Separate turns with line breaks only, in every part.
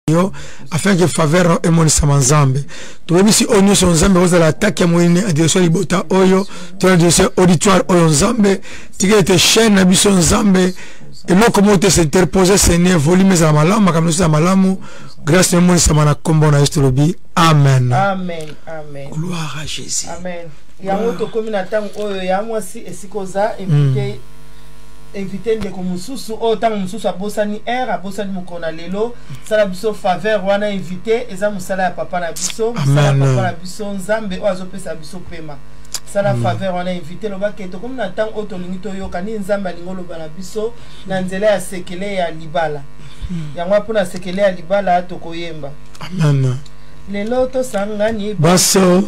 Yo afin que faveur na emonisama. Nzambe, toyebisi oyo nyonso, Nzambe, kozala atake ya moyini na direction ya libota oyo to na direction ya auditoire oyo. Nzambe, tika ete chaîne na biso, Nzambe, eloko moko te s'interpose. Seigneur, volume ezala malamu, makambo nyonso ezala malamu, grâce na emonisama na nkombo na Yesu tolobi amen.
Amen, amen.
Gloire à Jésus.
Amen. Yango tokomi na ntango oyo ya mwasi esika oza invité. Invité ndeko mosusu oyo ntango mosusu abosani aire, abosani mokolo na lelo, sala biso faveur wana. Invité eza mosala ya papa na biso, mosala ya papa na biso Nzambe oyo azopesa biso pema. Sala faveur wana, invité, lobake tokomi na ntango oyo tolingi toyoka nini Nzambe alingi oloba na biso na nzela ya sekele ya libala. Yango mpona sekele ya libala tokoyemba.
Amen.
Lelo tosangani
baso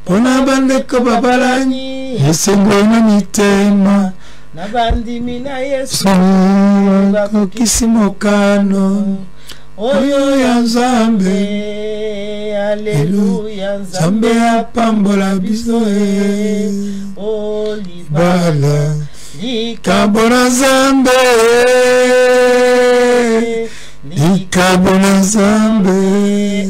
mpona bandeko babalani, esengo na mitema
na bandimi na Yesu.
Bakokisi mokano oyo ya Nzambe.
Aleluya.
Nzambe apambola biso e.
O
libala likabo na Nzambe, likabo na Nzambe.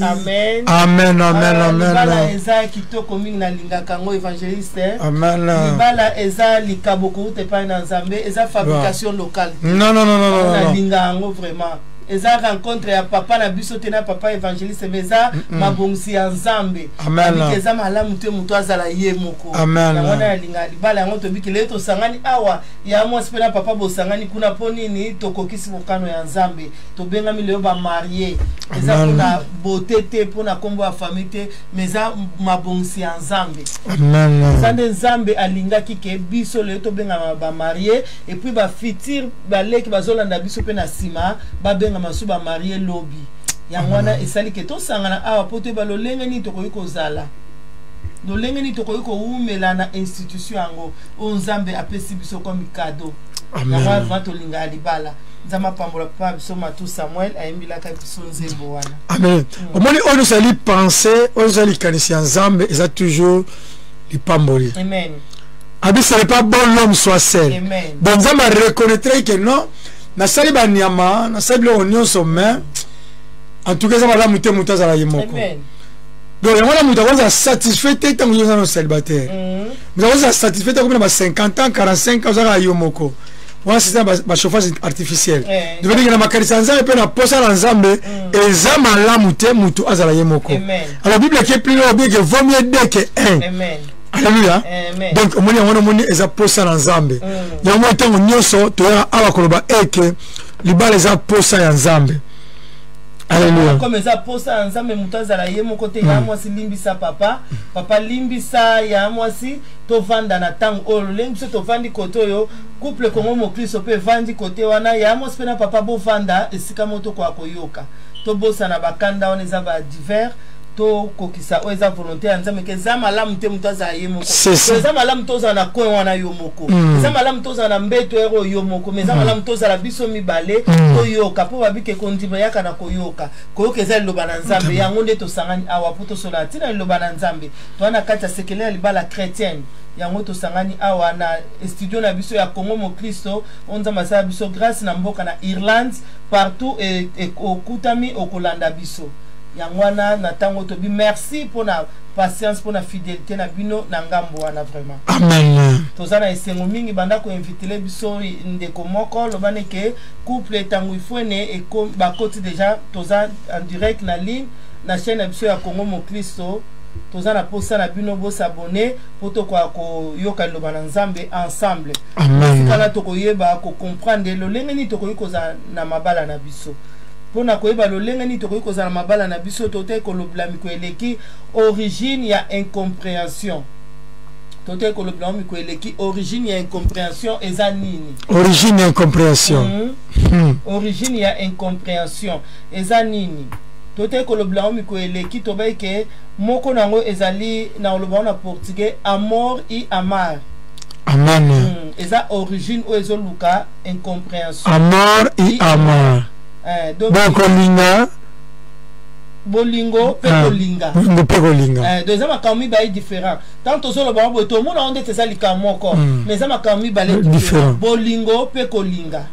Amen.
Amen, amen.
Ah, libala
amen.
Eza kitoko mingi, nalingaka yango, évangéliste.
Amen.
Libala eza likabo kouta epai na Nzambe, eza fabrication locale.
Non, non, non, non, non, non.
Nalinga yango vraiment. Eza rencontre ya papa na biso te na papa évangéliste, mais eza mabongisi ya Nzambe.
Amen.
Abiki eza malamu te moto azala ye moko.
Amen.
Yango wana nalingaka libala. Yango tobiki lelo, tosangani awa, ya mwasi mpe na papa bosangani kuna. Mpo nini? Tokokisi mokano ya Nzambe. Tobengami lelo bamarie. Eza
Amen.
mpona beauté te, mpona nkombo ya famille te, mais eza mabongisi ya Nzambe.
Amen.
Eza nde Nzambe alingaki ke biso lelo tobengama bamarie, et puis bafutur baleki bazolanda biso mpe na nsima babengama so bamarie lobi. Yango wana esali ke tosangana awa mpo toyeba lolenge nini tokoki kozala, lolenge nini tokoki kowumela na institution yango oyo Nzambe apesi biso comme cadeau.
Amen.
Yango wana vraiment tolingaka libala. Nzambe apambola papa biso Matu Samuel, ayembilaka biso nzembo wana.
Amen. Omoni, oyo nyonso ezali pensée, oyo nyonso ezali likanisi ya Nzambe, eza toujours lipamboli.
Amen.
Abi ce n'est pas bon l'homme soit seul.
Amen.
Bon, Nzambe areconnaître que non, nasali banyama, nasali biloko nyonso, mais en tout cas eza malamu te moto azala ye moko.
Amen.
Donc yango wana moto akozala satisfait te ntango yo oza na célibataire. Moto akozala satisfait te akomi na ba 50 ans, 45 ans, ozalaka yo moko wana, c'est bachauffage artificiel. Donc na makanisi ya Nzambe mpe na posa na Nzambe, eza malamu te moto azala ye moko.
Amen.
Alors Bible eke plus loin bien que vaut mieux deux que un.
Amen.
Alléluia.
Amen.
Donc omoni yango wana, omoni eza posa na Nzambe. Yango ntango nyonso toyaka awa koloba eke libala eza posa ya Nzambe. Alléluia.
Comme eza posa ya Nzambe moto azala ye moko te, ya mwasi limbisa papa, papa limbisa ya mwasi, tovanda na ntango oyo lolenge biso tovandi kote oyo, couple Kongo Mokristo mpe evandi kote wana, ya mwasi mpe na papa bovanda esika moko, tokoka koyoka, tobosana bakanda wana eza badivers, tokokisa oyo eza volonté ya Nzambe ke eza malamu te moto azala ye moko.
C'est ça.
To eza malamu tozala na coin wana yo moko, eza malamu tozala na mbeto ere oyo yo moko, mais eza malamu tozala biso mibale, toyoka, mpo babike kondima yaka na koyoka. Koyoka eza liloba na Nzambe. Yango nde tosangani awa mpo tosolola ntina liloba na Nzambe. Toza na kati ya sekele ya libala chrétienne. Yango tosangani awa na studio na biso ya Congo Mokristo oyo Nzambe asala biso grâce na mboka na Irlande, partout okutami okolanda biso. Yango wana na ntango tobi merci mpona patience, mpona fidélité na bino na ngambo wana vraiment.
Amen.
Toza na esengo mingi. Banda koinvitele biso ndeko moko, loba neke couple Ntango Ifwene bakoti déjà. Toza en direct na ligne na chaîne na biso ya Congo Mokristo. Toza na posa na bino bosabone mpo tokoka koyoka liloba na Nzambe ensemble.
Amen.
Esika tokoyeba kocomprendre lolenge nini tokoki kozala na mabala na biso. Mpona koyeba lolenge nini tokoki kozala na mabala na biso, totaki kolobela mikolo eleki origine ya incompréhension. Totaki kolobela yango mikolo eleki, origine ya incompréhension eza nini?
Origine ya incompréhension.
Origine ya incompréhension eza nini? Totaki kolobela yango mikolo eleki. Tobai ke moko na yango ezali na koloba yango na portugais amor e amar.
Amen.
Eza origine oyo ezoluka incompréhension.
Amor e amar.
Donc,
donc kolinga.
Bolingo mpe kolinga.
Bolingo mpe kolinga.
Donc eza makambo mibale différent. Tant tozoloba yango boye, tomona yango ndeti eza likambo moko, mais eza makambo mibale
différent.
Différent. Bolingo mpe kolinga.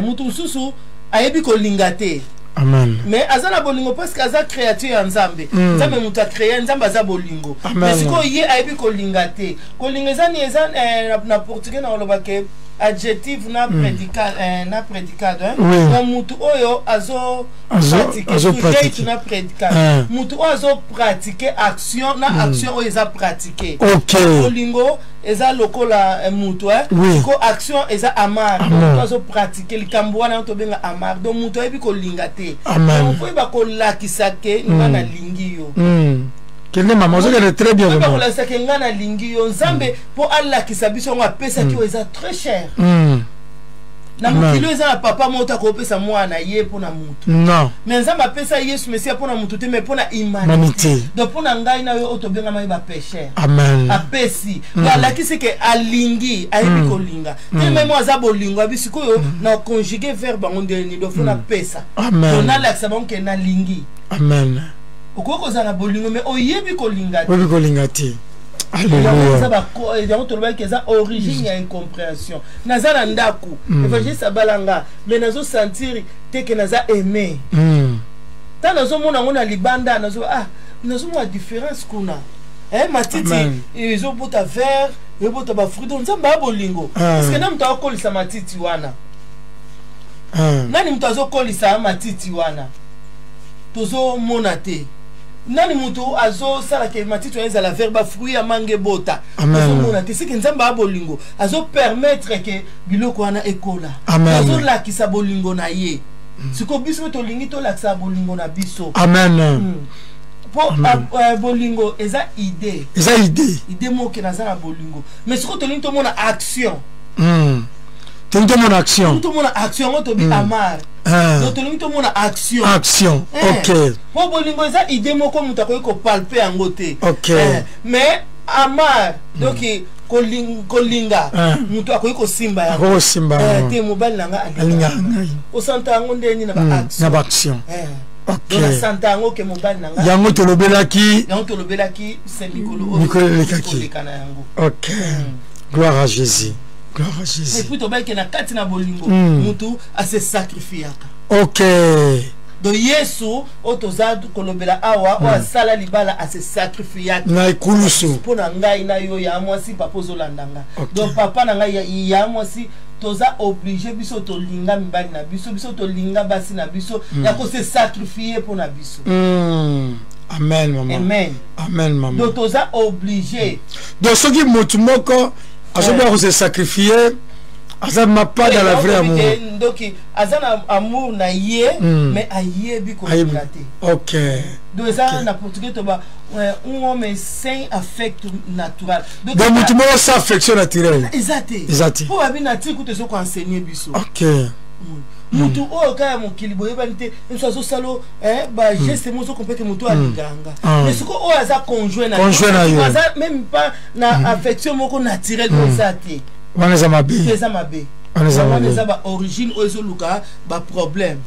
Mutu mosusu ayebi kolinga te.
Amen.
Mais aza na bolingo parce que aza créature ya Nzambe. Nzambe moto a créé, Nzambe aza bolingo. Mais sikoyo ye ayebi kolinga te. Kolinga eza ni eza na portugais na koloba ke adjectif na prédicat, na prédicat, hein.
Oui.
Donc mutu oyo azo pratiquer,
azo
sujeito
pratiquer.
Na prédicat.
Hein.
Mutu oyo azo pratiquer action na action oyo eza pratiquer. Bolingo eza lokola mutu, hein.
Oui.
Ko action eza amar.
Amar.
Mutu azo pratiquer likambo wana tobenga amar. Donc mutu ayebi kolinga te.
Amen.
Donc faut yeba kolakisa ke nga nalingi yo.
Kende mama, ozokende très bien.
Oyeba
Vraiment.
kolakisa ke nga nalingi yo. Nzambe mpo alakisa biso yango, apesaki oyo eza très cher. Na
Amen.
mokili oyo eza na papa moko akopesa mwana ye mpo na mutu.
Non.
Mais Nzambe apesa Yesu Mesia mpo na mutu te, mais mpo na humanité.
Humanité.
Donc mpo na ngai na yo oyo tobengamaki bapécheurs.
Amen.
Apesi, donc alakisi ke alingi, ayebi kolinga te. Meme aza bolingo, abi sikoyo na conjugue verbe yango ndenge nini? Donc faut napesa.
Amen.
Donc nalakisa bango ke nalingi.
Amen.
Okoki kozala na bolingo mais oyebi kolinga te.
Oyebi kolinga te.
Yango eza
Alléluia.
Yango tolobaki eza origine ya incompréhension. Naza na ndako, évangéliste abalanga, mais nazosentir te ke naza aimé. Ntango nazomona yango na libanda, nazo ah, nazomona différence kuna. Eh, matiti
Amen.
ezobota vert, ezobota bafruit. Donc Nzambe aya bolingo.
Ah.
Parce que na moto akokolisa matiti wana, nani moto azokolisa matiti wana? Tozomona te nani moto azosalaka matiti wana ezala vert, bafruit ya mangue ebota.
Amen.
Tozomona te. Seke Nzambe aya bolingo, azopermettre ke biloko wana ekola.
Amen.
Azolakisa bolingo na ye. Sikoyo biso mpe tolingi tolakisa bolingo na biso.
Amen.
Mpo bolingo eza idée.
Eza idée.
Idée moke, naza na bolingo, mais sikoyo tolingi tomona action.
Tolingi tomona action.
Tolingi tomona action, yango tobi amar. Donc tolingi tomona action.
Action.
Eh.
Ok.
Mpo bolingo eza idée moko, moto akoki kopalper yango te.
Ok.
Eh, mais amar, donc kolinga, moto akoki kosimba yango.
Akoki kosimba
Eh,
yango.
te, mobali na nga
alingaka
alingaka
ngai.
Osanta yango ndeni na baaction.
Na baaction.
Eh.
Ok.
Donc nasanta yango ke mobali na nga.
Yango tolobelaki.
Yango tolobelaki se mikolo oyo
Mikolo elekaki.
koleka na yango.
Ok, gloire à Jésus, gloire à Jésus.
Et puis tobaki na kati na bolingo, mutu ase sacrifiaka. Donc Yesu oyo toza kolobela awa, oyo asala libala, ase sacrifiaki
Na ekulusu.
Mpo na ngai na yo, ya mwasi, papa ozolanda nga. Donc papa na ngai, ya mwasi, toza obligé, biso tolinga mibali na biso, biso tolinga basi na biso, ya kose sacrifier mpo na biso.
Amen mama.
Amen.
Amen mama.
Donc toza obligé.
Donc soki motu moko azoboya kose sacrifier, aza ma pas dans la vraie amour.
Ndoki aza na amour na ye, mais ayebi kolinga te. Donc eza na portugais toba un homme sans affect naturel.
Donc motu moko sans affection naturelle.
Eza te.
Eza te.
Mpo babi nature kutu ezokoenseigner biso. Mutu oyo kaka ya mokili, boyebani te, mosu azosala bageste mo ozokomprendre motu oyo alinganga. Mais sikoyo oyo aza conjoint na
Conjoint na yo.
aza même pas na affection moko naturelle, oyo eza te.
Wana eza mabe.
Eza mabe.
Wana eza
wana
mabe.
Eza baorigine oyo ezoluka baproblème.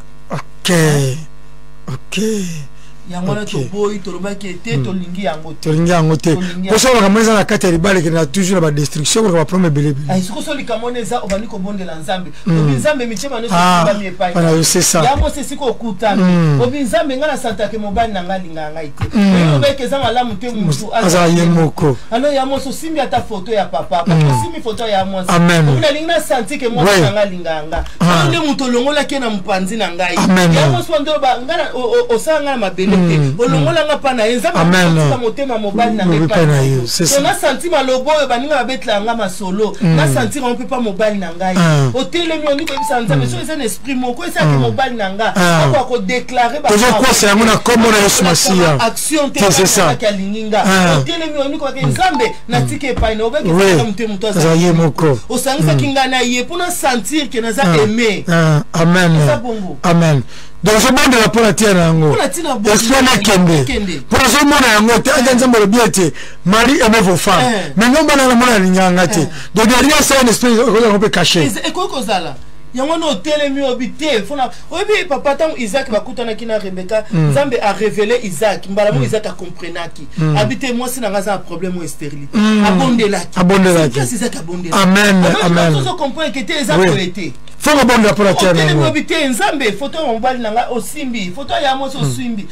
Yango wana toboyi, tolobaki ete tolingi yango te.
Tolingi yango te.
Tolingi.
Mposo makambo eza na kati ya libala ekende na toujours na badestruction, koluka baproblème ebele ebele.
Ay, sikoyo so likambo wana eza, obandi kobondela Nzambe, obi Nzambe, mitema nyonso
Ah,
esimbami epai
wana yo, c'est ça.
yango se esika okutami. Obi Nzambe, ngai nasantake mobali na ngai alingaka ngai te. Oyo obeki eza malamu te, mutu
azala ye moko.
Alors ya mwasi, osimbi ata foto ya papa, papa osimbi foto ya mwasi.
Amen.
Obi nalingi nasanti ke mwasi na ngai alingaka nga.
Ah.
Nde moto olongolaki ye na mopanzi na ngai.
Amen.
Ya mwasi wana nde oloba, ngai osala ngai na mabele te, olongola nga mpa na ye. Nzambe
Amen.
atika motema mobali na ngai
Epai na yo, c'est ça.
So nasanti maloba oyo baninga babetela nga masolo, nasanti yango mpe pa mobali na ngai. Otelemi, ondi koyebisa Nzambe, so eza na esprit moko esaki mobali na nga akoka kodéclarer.
Tozokwasa yango na kombo na Yesu Masiya.
Action te.
Te, c'est ça.
Kaki alingi nga. Otelemi, ondi kobake Nzambe, natika epai na obeki. Ezalaka moto moto
aza ye moko.
Osangisaki ngai na ye mpo na sentir ke naza aimé.
Ah, amen.
Eza bongo.
Amen. Donc ozobondela mpo na tina na yango.
Mpo na tina bolingo.
Esprit nakende.
Ekende.
Mpo nazomona yango te. Ata Nzambe alobi ete mari aime vos femmes, mais ngo bana namona alingaka te. Donc derrière ça, un esprit ekozala mpe caché.
Ekoki kozala yango wana. Otelemi, obi te fona oyebi papa, ntango Isaac bakutanaki na Rebeka, Nzambe arévéler Isaac mbala moko. Isaac akomprenaki, abi te, mwasi na nga aza na problème oyo, stérilité. Abondelaki.
Abondelaki.
Place Isaac abondelaki.
Amen, amen.
Tozocomprendre ke te, eza boye te.
Faut kobondela mpo na tia
nango. Obi te, Nzambe, foto ya mobali na ngai osimbi, foto ya mwasi osimbi,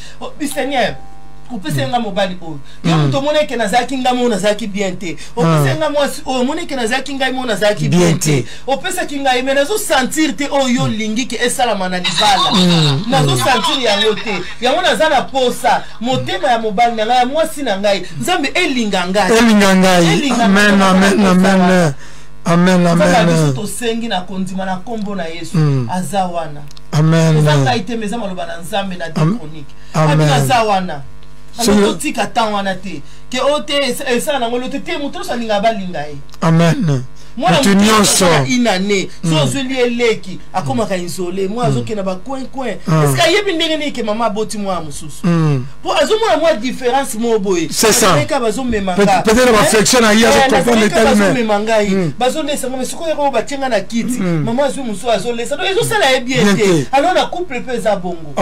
Seigneur, opesi nga mobali oyo, yo moto omoni eke nazalaki ngai moko, nazalaki bien te. Opesi nga mwasi oyo, omoni eke nazalaki ngai moko, nazalaki bien te. Opesaki ngai, mais nazosentir te oyo yo olingi ke esalama na libala. Nazosentir yango te. Yango naza na posa motema ya mobali na ngai, ya mwasi na ngai, Nzambe, elinga ngai.
Elinga ngai. Amen, amen, amen, amen, amen.
Biso tosengi na kondima na nkombo na Yesu. Aza wana.
Amen.
Eza ngai te, mais eza maloba na Nzambe na 2 Chronique. Abino aza wana. Totika ntango wana te ke oyo te esala nango lo te te. Moto nyonso alingaka balinga ye.
Amen.
Moto nyonso inane so ozweli eleki, akomaka isole. Mwa azokende bacoin coin. Est-ce ayebi ndenge nini ke mama aboti mwana mosusu? Mpo azomona mwa différence moko boye.
C'est ça.
Bazomema.
Peut-être baflexion na ye, azocomprendre.
Bazomema ngai, bazolesa ngo, mais sikoyo oyo batie ngai na kiti, mama azwi mosusu, azolesa. Donc ezosala ye bien te. Alors na couple mpe eza bongo.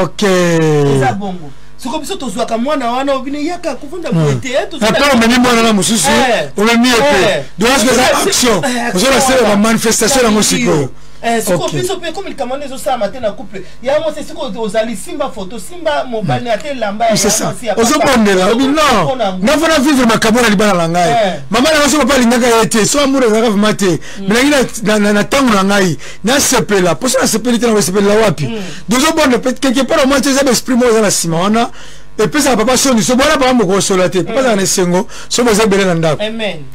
Eza bongo. Siko biso tozwaka mwana wana, obino yaka kovanda boye te.
Ata omemi mwana na mosusu, omemi ye mpe. Donc eza action, ozona sele bamanifestation yango sikoyo.
Sikoyo biso mpe, comme likambo wana ezosalama te na couple yango, se sikoyo ozali simba foto, simba mobali, ate elamba.
Ozobondela, obi non, nafana vivre makambo na libala na ngai. Mama nanga so papa alingaka ye te, so amour ezalaka vraiment te, mais nangi na ntango na ngai nasepela. Mposo nasepeli te, na kosepelela wapi? Tozobonda quelque part au moins eza baesprit moko eza na nsima wana, epesaka papa soni. So bwana papa mokosola te, papa azala na esengo so boza ebele na ndako.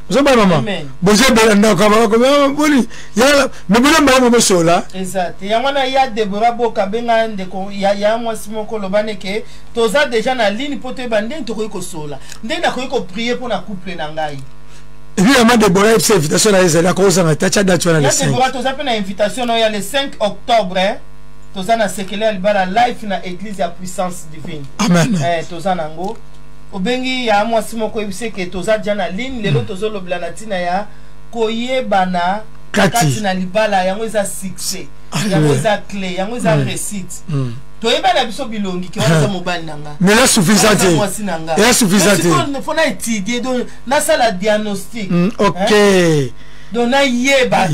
Ozobala mama, boza ebele na ndako, boni me bino mbala bosola.
Eza te yango wana ya Debora Boka. Benga ndeko ya mwasi moko, loba neke toza déjà na ligne mpo toyeba ndenge tokoki kosola, ndenge nakoki koprier mpo na couple na ngai.
Et puis mama Debora, yebisa invitation na ye ezali, akozanga te, atya date wana le 5.
Debora, toza mpe na invitation na oyo ya le 5 octobre. Toza na sekele ya libala life na église ya Puissance Divine.
Amen.
Toza nango. Obengi ya mwasi moko, oyebisi eke toza dia na ligne lelo. Tozolobela na ntina ya koyebana kati na libala. Yango eza succès, yango eza clé, yango eza réussite. Toyeba na biso bilongi ke wana eza mobali na nga.
Mais eza suffisant te.
Mwasi na nga.
Eza suffisant te.
Faut na étudier, donc nasala diagnostic. Donc nayeba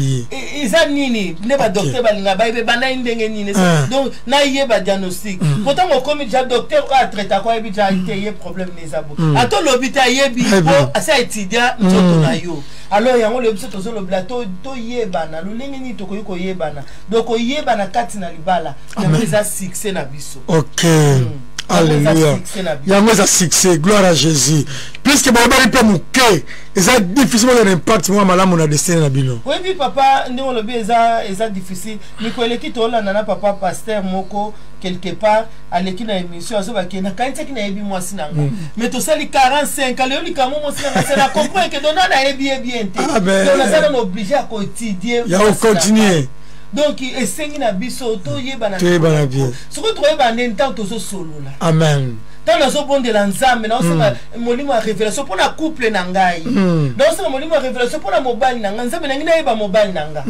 eza nini nde badocteur balinga bayeba ebandaki ndenge nini. Donc nayeba diagnostic po ntango okomi déjà, docteur oyo atraitaka ayebi déjà te ye problème ne eza bo. Ata olobi te, ayebi po asi aétudia nzoto na yo. Alors yango lobi biso tozolobela toyebana lolenge nini tokoki koyebana. Donc koyebana kati na libala, yango eza succès na biso.
Ok, alléluia, yango eza succès. Gloire à Jésus. Puisque boyebani mpe moke, eza difficile bozala na impact moko malamu na destin na bino.
Oyebi papa, ndenge olobi, eza difficile. Mikolo eleki tolanda na papa pasteur moko quelque part, aleki na émission, azobake nakanisaki nayebi mwasi na nga, mais tosali 45 aleyo likambo mwasi na nga se na comprendre ke dona nayebi ye bien te. Donc naza nano obligé ya koétudier.
Ya kocontinue.
Donc esengi na biso toyebana.
Toyebana bien.
Soki toyebana nde ntango tozosolola.
Amen.
Ntango nazobondela Nzambe, naosenga molimo ya révélation mpo na couple na ngai, naosenga molimo ya révélation mpo na mobali na ngai. Nzambe, nangi nayeba mobali na nga.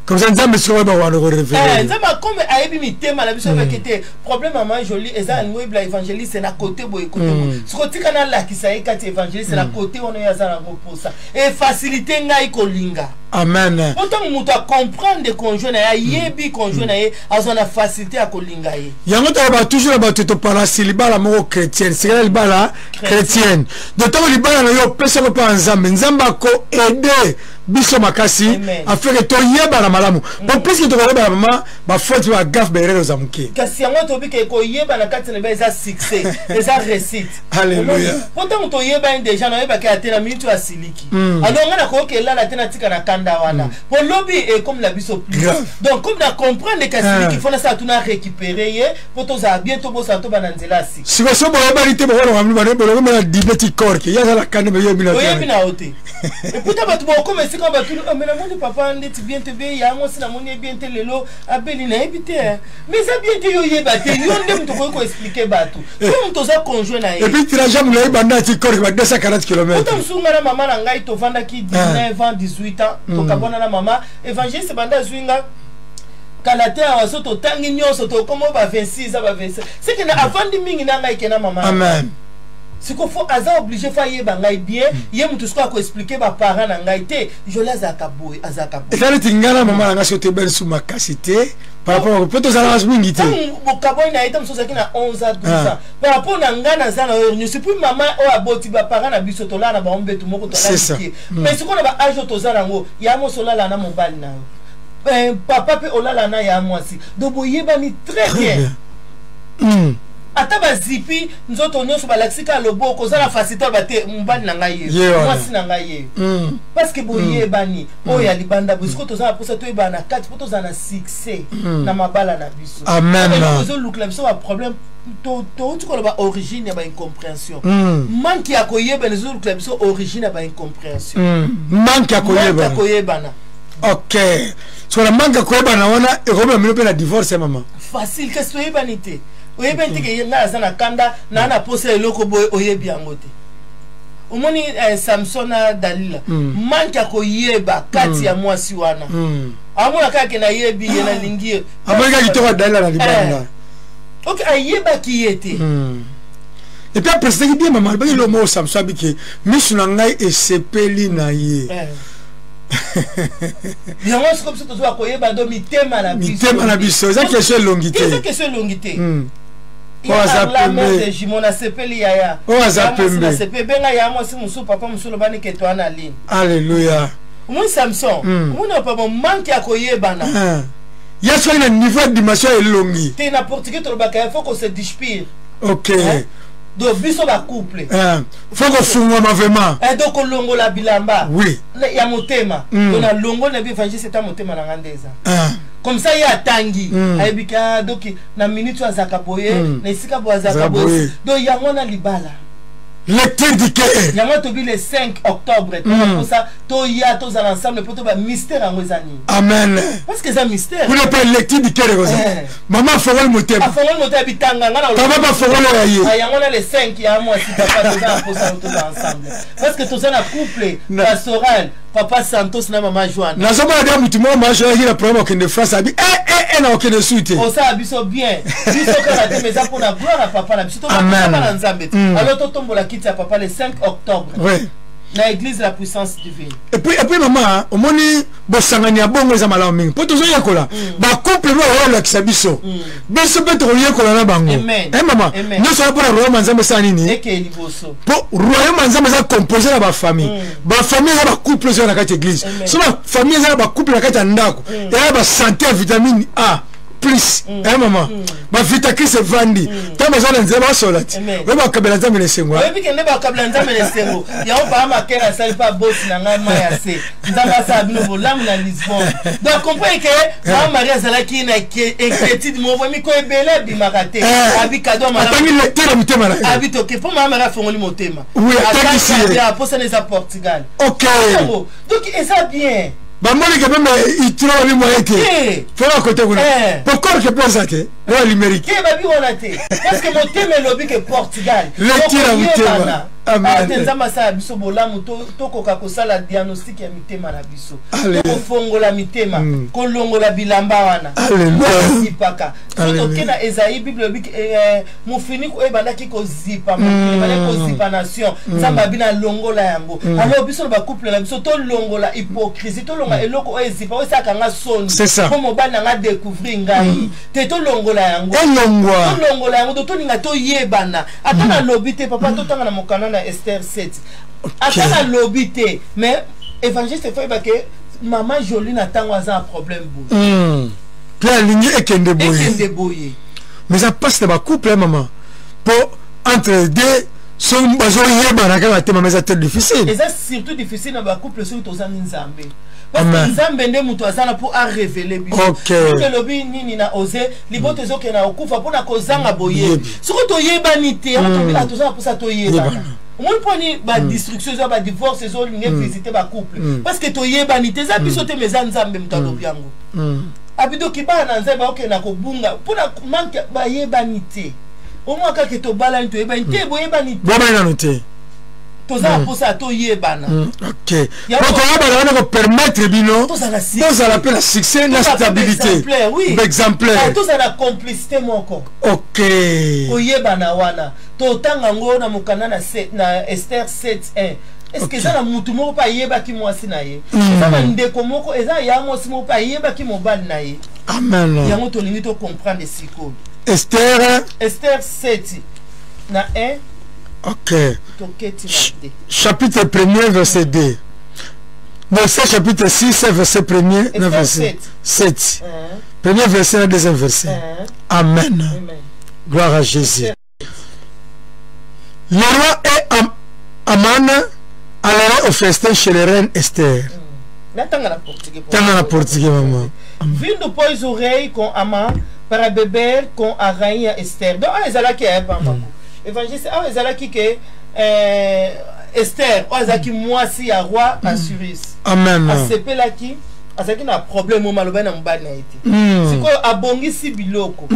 Comme ça Nzambe sikoyo oyeba wana korévéler.
Nzambe akome ayebi mitema na biso. Ayebaki te problème ya Ma Jolie eza alingi oyebela évangéliste na côté boye, côté boye. Siko tika nalakisa ye kati évangéliste na côté wana oyo aza nango mposa, efacilité ngai kolinga.
Amen.
Po ntango moto acomprendre conjoint na ye, ayebi conjoint na ye, azwa na facilité ya kolinga ye.
Yango toloba toujours na bato, topalasi libala moko chrétienne, sikala libala chrétienne. Donc ntango libala na yo opesako mpe ya Nzambe, Nzambe akoaide biso makasi afin ke toyebana malamu, po puisque tokoyebana, mama, bafaute, bagaffe, baerreur eza moke.
Kasi yango toyebi ke koyebana kati na ba eza succès, eza réussite.
Alléluia.
Po ntango toyebani déjà, nayebaki ate na minute oyo asiliki, alors ngai nakoyoka elala te, natika na kanda wana po lobi ekomi na biso plus. Donc comme na comprendre ke asiliki, faut nasala tuna récupérer ye po tozala bien, tobosana, tobana nzela ya sika.
Siko so boyebani te, bokolonga bolonga dibe ti korke ye aza na kanda, me yoyebi na
oyebi na yo te. Eputa bato bokoma esika batuni: "Oh, mais namoni papa ndeti bien te, be yango si namoni ye bien te lelo, abeli, nayebi te." Mais eza bien te, yo oyeba te, yo nde moto okoki koexpliquer bato so moto oza conjoint na ye.
Et puis tirage molai banda ti korke ba 240 km.
Ota mosusu nga na mama na ngai tovandaki 19 ans, 18 ans, tokabwana na mama évangéliste banda azwi nga kala te. Awa so totangi nyonso, tokoma ba 26 ans, ba 27, seke na avandi mingi na ngai ke na mama.
Amen.
Siko faut aza obligé, faut ayeba ngai bien. Ye mutu siko akoexpliquer baparent na ngai te: Jolie azalaka boye, azalaka boye.
Eza neti ngai na mama na ngai, soki toyebani su makasi te par rapport mpo tozalaka mingi te.
Ntango bokabwani na ye, ta mosusu ozalaki na 11 ans, 12 ans, par rapport na ngai naza na oyo nyonso. Puis mama oyo aboti, baparent na biso, tolala na bango mbetu moko.
C'est ça.
Tolaliki, mais sikoyo na baâge oyo toza nango, ya mosi olala na mobali na yo, papa mpe olala na ya mwasi, donc boyebani très
Très
bien.
bien.
Ata bazipi nzoto nyonso, balakisi kaka loboko, oza na facilité oloba te: mobali na ngai
Ye
ye,
wana.
Mwasi na ngai ye, parce que boyebani. Oyo ya libanda boye, sikoyo toza na mposa toyebana na kati mpo tozala na succès na mabala na biso.
Amen.
Eloko ezolukela biso baproblème, touti koloba origine ya baincompréhension. Manque ya koyebana ezolukela biso origine ya baincompréhension.
Manque ya
Manque ya
koyebana.
koyebana.
Ok, so na manque ya koyebana wana ekomema bino mpe na divorce ya mama.
Facile, kasi toyebani te. Oyebani te ke ngai aza na kanda na posa eloko boye, oyebi yango te. Omoni Samson na Dalila, manque ya koyeba kati ya mwasi wana. Amona kaka ke nayebi ye, nalingi ye.
Amoni kaka kitoko ya Dalila na libanda.
Ok, ayebaki ye te.
Et puis aprécisaki bien, mama alobaki eloko moko. Samson abiki: miso na ngai esepeli na ye.
Yango sikoyo biso tozwa koyeba ndo mitema na biso.
Mitema na biso eza question elongi
Te, eza
te.
question elongi te.
Oyo aza pembe.
Jimo, nasepeli yaya.
Oyo aza
Ya mwasi.
pembe.
Nasepeli, benga ya mwasi mosusu, papa mosusu, lobani ke toa na ligne.
Alleluya.
Omoni Samson, omoni papa, manque ya koyebana.
Ah. Ye soki na niveau ya dimension ya elongi.
Te, na portugais tolobaka: il faut qu'on se dispire.
Ok.
Hein? Donc biso bacouple,
Ah. Faut kofungwama vraiment.
Donc kolongola bilamba ya motema. Donc nalongoli na bi évangile, eta motema na nga nde eza comme ça. Ye atangi, ayebi ka donc na minute oyo azalaka boye, na esika boye azalaka
Azalaka
boye.
Boye.
Donc yango wana libala.
Lecture du cœur.
Yango tobi le 5 octobre, toza toya, tozala ensemble mpo to bamystère yango eza nini.
Amen.
Parce que eza mystère.
Kuna mpe lecture du cœur ekoza. Mama afongoli motema.
Afongoli motema, bitanga nga na
Papa bafongoli oyo ya ye.
Ah, yango na le 5 ya mwasi, papa, toza na posa toza ensemble parce que toza na couple pastoral, papa Santos na mama Joane.
Nazomona deya motu moko majoyaki na problème okende France, abi na okende su te.
Osala biso bien, biso kaka te, mais eza mpona gloire ya papa na biso.
Amen.
Topapa na Nzambe te. Alors totombola kiti ya papa le 5 octobre na église La Puissance Divine.
Et puis mama, omoni bosangani ya bongo eza malamu mingi mpo tozoyekola. Bacouple mpe bakolakisa biso, biso mpe tokoyekola na bango.
Amen.
Eh, mama.
Amen.
Nyonso wana mpona royaume ya Nzambe esala nini?
Eke liboso.
Mpo royaume ya Nzambe eza composé na bafamille. Bafamille eza bacouple eza na kati ya église.
Amen.
So bafamille eza na bacouple na kati ya ndako, eza basanté ya vitamine A plus. Eh mama, bavita Christ evandi, ntango baza na nzela basola ti
Amen.
oyo bakabela Nzambe na esengo.
Oyebi kende bakabela Nzambe na esengo. Yango paa makere asali mpe abosi na ngai mai ya se. Nzambe asala bino bolamu na Lisbonne. Donc comprendre ke mama Marie azalaki na inquiétude moko, miko ebele abimaka te. Abi kado ya malamu.
Atangi lecture ya motema na ye.
Abi toke mpo mama Marie afongoli motema.
Oui, atangisi ye.
Aposana eza Portugal. Yango donc eza bien.
Bamoni ke meme itro babi moye te.
Te.
Fo bakote kuna. Po corke mpe aza te oyo limerique.
Ke babi wana te, parce que motema elobi ke Portugal.
Lecture ya motema.
Tokoyebana.
Amen.
Ah, te, Nzambe asala biso bolamu, tokoka kosala diagnostic ya mitema na biso.
Alleluia.
Tokofongola mitema, kolongola bilamba wana
Alleluia.
ozipaka. So
Alleluia.
toke na Esaïe, Bible elobi ke, mofiniko oyo ebandaki kozipa mokili, ebandaki kozipa nation, Nzambe abi na longola yango. Alors biso na bacouple na biso, tolongola hypocrisie, tolongola eloko oyo ezipa, oyo esalaka nga soni.
C'est ça.
Mpo mobali na nga découvrir ngai te, tolongola yango.
Elongwa.
Tolongola yango. To tolinga toyebana. Ata nalobi te, papa, totanga na mokanda na Ester 7. Ata nalobi te, mais évangéliste, faut yeba ke mama Jolie na ntango aza na problème boye.
Mpe alingi ekende boye.
Ekende boye.
Mais eza mpasi na bacouple ya mama, mpo entre deux so bazoyebana kaka te, mama, eza très difficile.
Eza surtout difficile na bacouple soki tozangi Nzambe, parce que
Amen.
Nzambe nde moto aza na mpo arévéler biso. Bible elobi nini na Ose? Libota ezokende na kokufa mpona kozanga boyebi.
Boyebi.
Soki toyebani te, yango tobi, ah, toza na mposa toyebana.
Yebana.
Omoni mponi badestruction eza, badivorce ezolinga visite bacouple, parce que toyebani te. Eza biso te, mais eza Nzambe moto alobi yango. Abidoki bana na Nzambe bakokende na kobunga mpona manque, bayebani te. Omwa kaka tobalani, toyebani te, boyebani te.
Boyebani nano te.
Toza na mposa ya toyebana.
Ok, po koyebana wana kopermettre bino bozala mpe na succès na stabilité,
exemplaire, tozala na complicité moko. Koyebana wana, totanga yango na mokanda na Esther 7 1. Est ce que eza na mutu moko mpe ayebaki mwasi na ye? Eza na ndeko moko, eza ya mwasi moko mpe ayebaki mobali na ye?
Amen.
Yango tolingi tocomprendre sikoyo.
Esther.
Esther 7 na 1.
Ok. Chapitre 1er, verset 2. Verset, chapitre 6, verset 1er na verset 7, premier verset na deuxième verset. Amen. Amen. Gloire à Jésus. Le roi et Aman allèrent au festin chez les reines Esther.
Natanga na portugais.
Tanga na portugais, maman.
Vindo, pois, o rei com Amã para beber com a rainha Esther. Donc awa ezalaki ya pamako, évangéliste, awa ezalaki ke Esther oyo azalaki mwasi ya roi Assuérus.
Amen.
Asepelaki, azalaki na problème oyo malobai na mobali na ye te. Sikoyo abongisi biloko,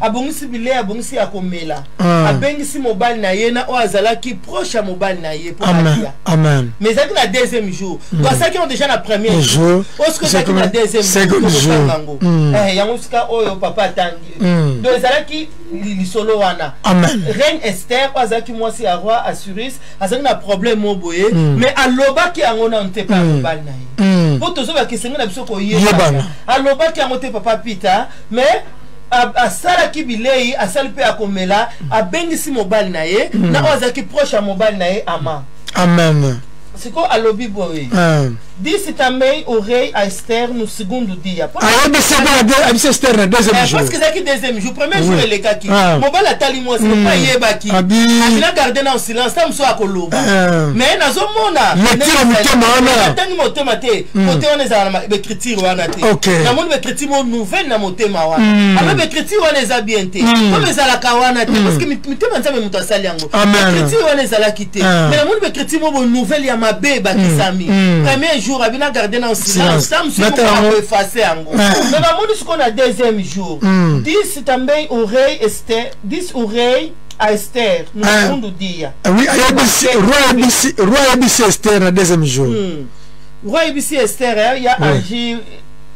abongisi bilei, abongisi ya komela, abengisi mobali na ye na oyo azalaki proche ya mobali na ye mpo
balia. Amen.
Mais ezalaki na deuxième jour. Donc asalaki yango déjà na premier jour. Oyo sikoyo ezalaki na deuxième jour, yango yango sika oyo papa atangi. Donc ezalaki lisolo wana.
Amen.
Reine Esther oyo azalaki mwasi ya roi Assuérus azalaki na problème mo boye, mais alobaki yango nano te mpe ya mobali na ye, mpo tozobaka esenge na biso koyebana. Alobaki yango te, papa Peter, mais asalaki bilei, asali mpe ya komela, abengisi mobali na ye na oyo azalaki proche ya mobali na ye, Ama.
Amen.
Sikoyo alobi boye: disse também o rei a Esther no segundo dia.
Ayebisi, ayebisi Esther na deuxième jour.
Parce que ezalaki deuxième jour. Premier jour elekaki, mobali atali mwasi mpo ayebaki, abina garde na silence, ta mosusu akoloba, mais nazomona
lecture motema wana.
Atangi motema te. Kote wana ezala na baécriture wana te. Namoni baécriture mo nouvelle na motema wana. Alors baécriture wana eza bien te, comme ezalaka wana te, parce que mitema, Nzambe moto asali yango. Baécriture wana ezalaki te, mais namoni baécriture mo bo nouvelle ya mabe ebakisami. Premier jour abina garde na silence, ta mosusu akoeffacer yango, mais namoni sikoyo na deuxième jour. Disse também o rei Esther, disse o rei a Esther no segundo dia.
Oui, ayebisi roi, ayebisi roi, ayebisi Esther na deuxième jour.
Roi ayebisi Esther ya angi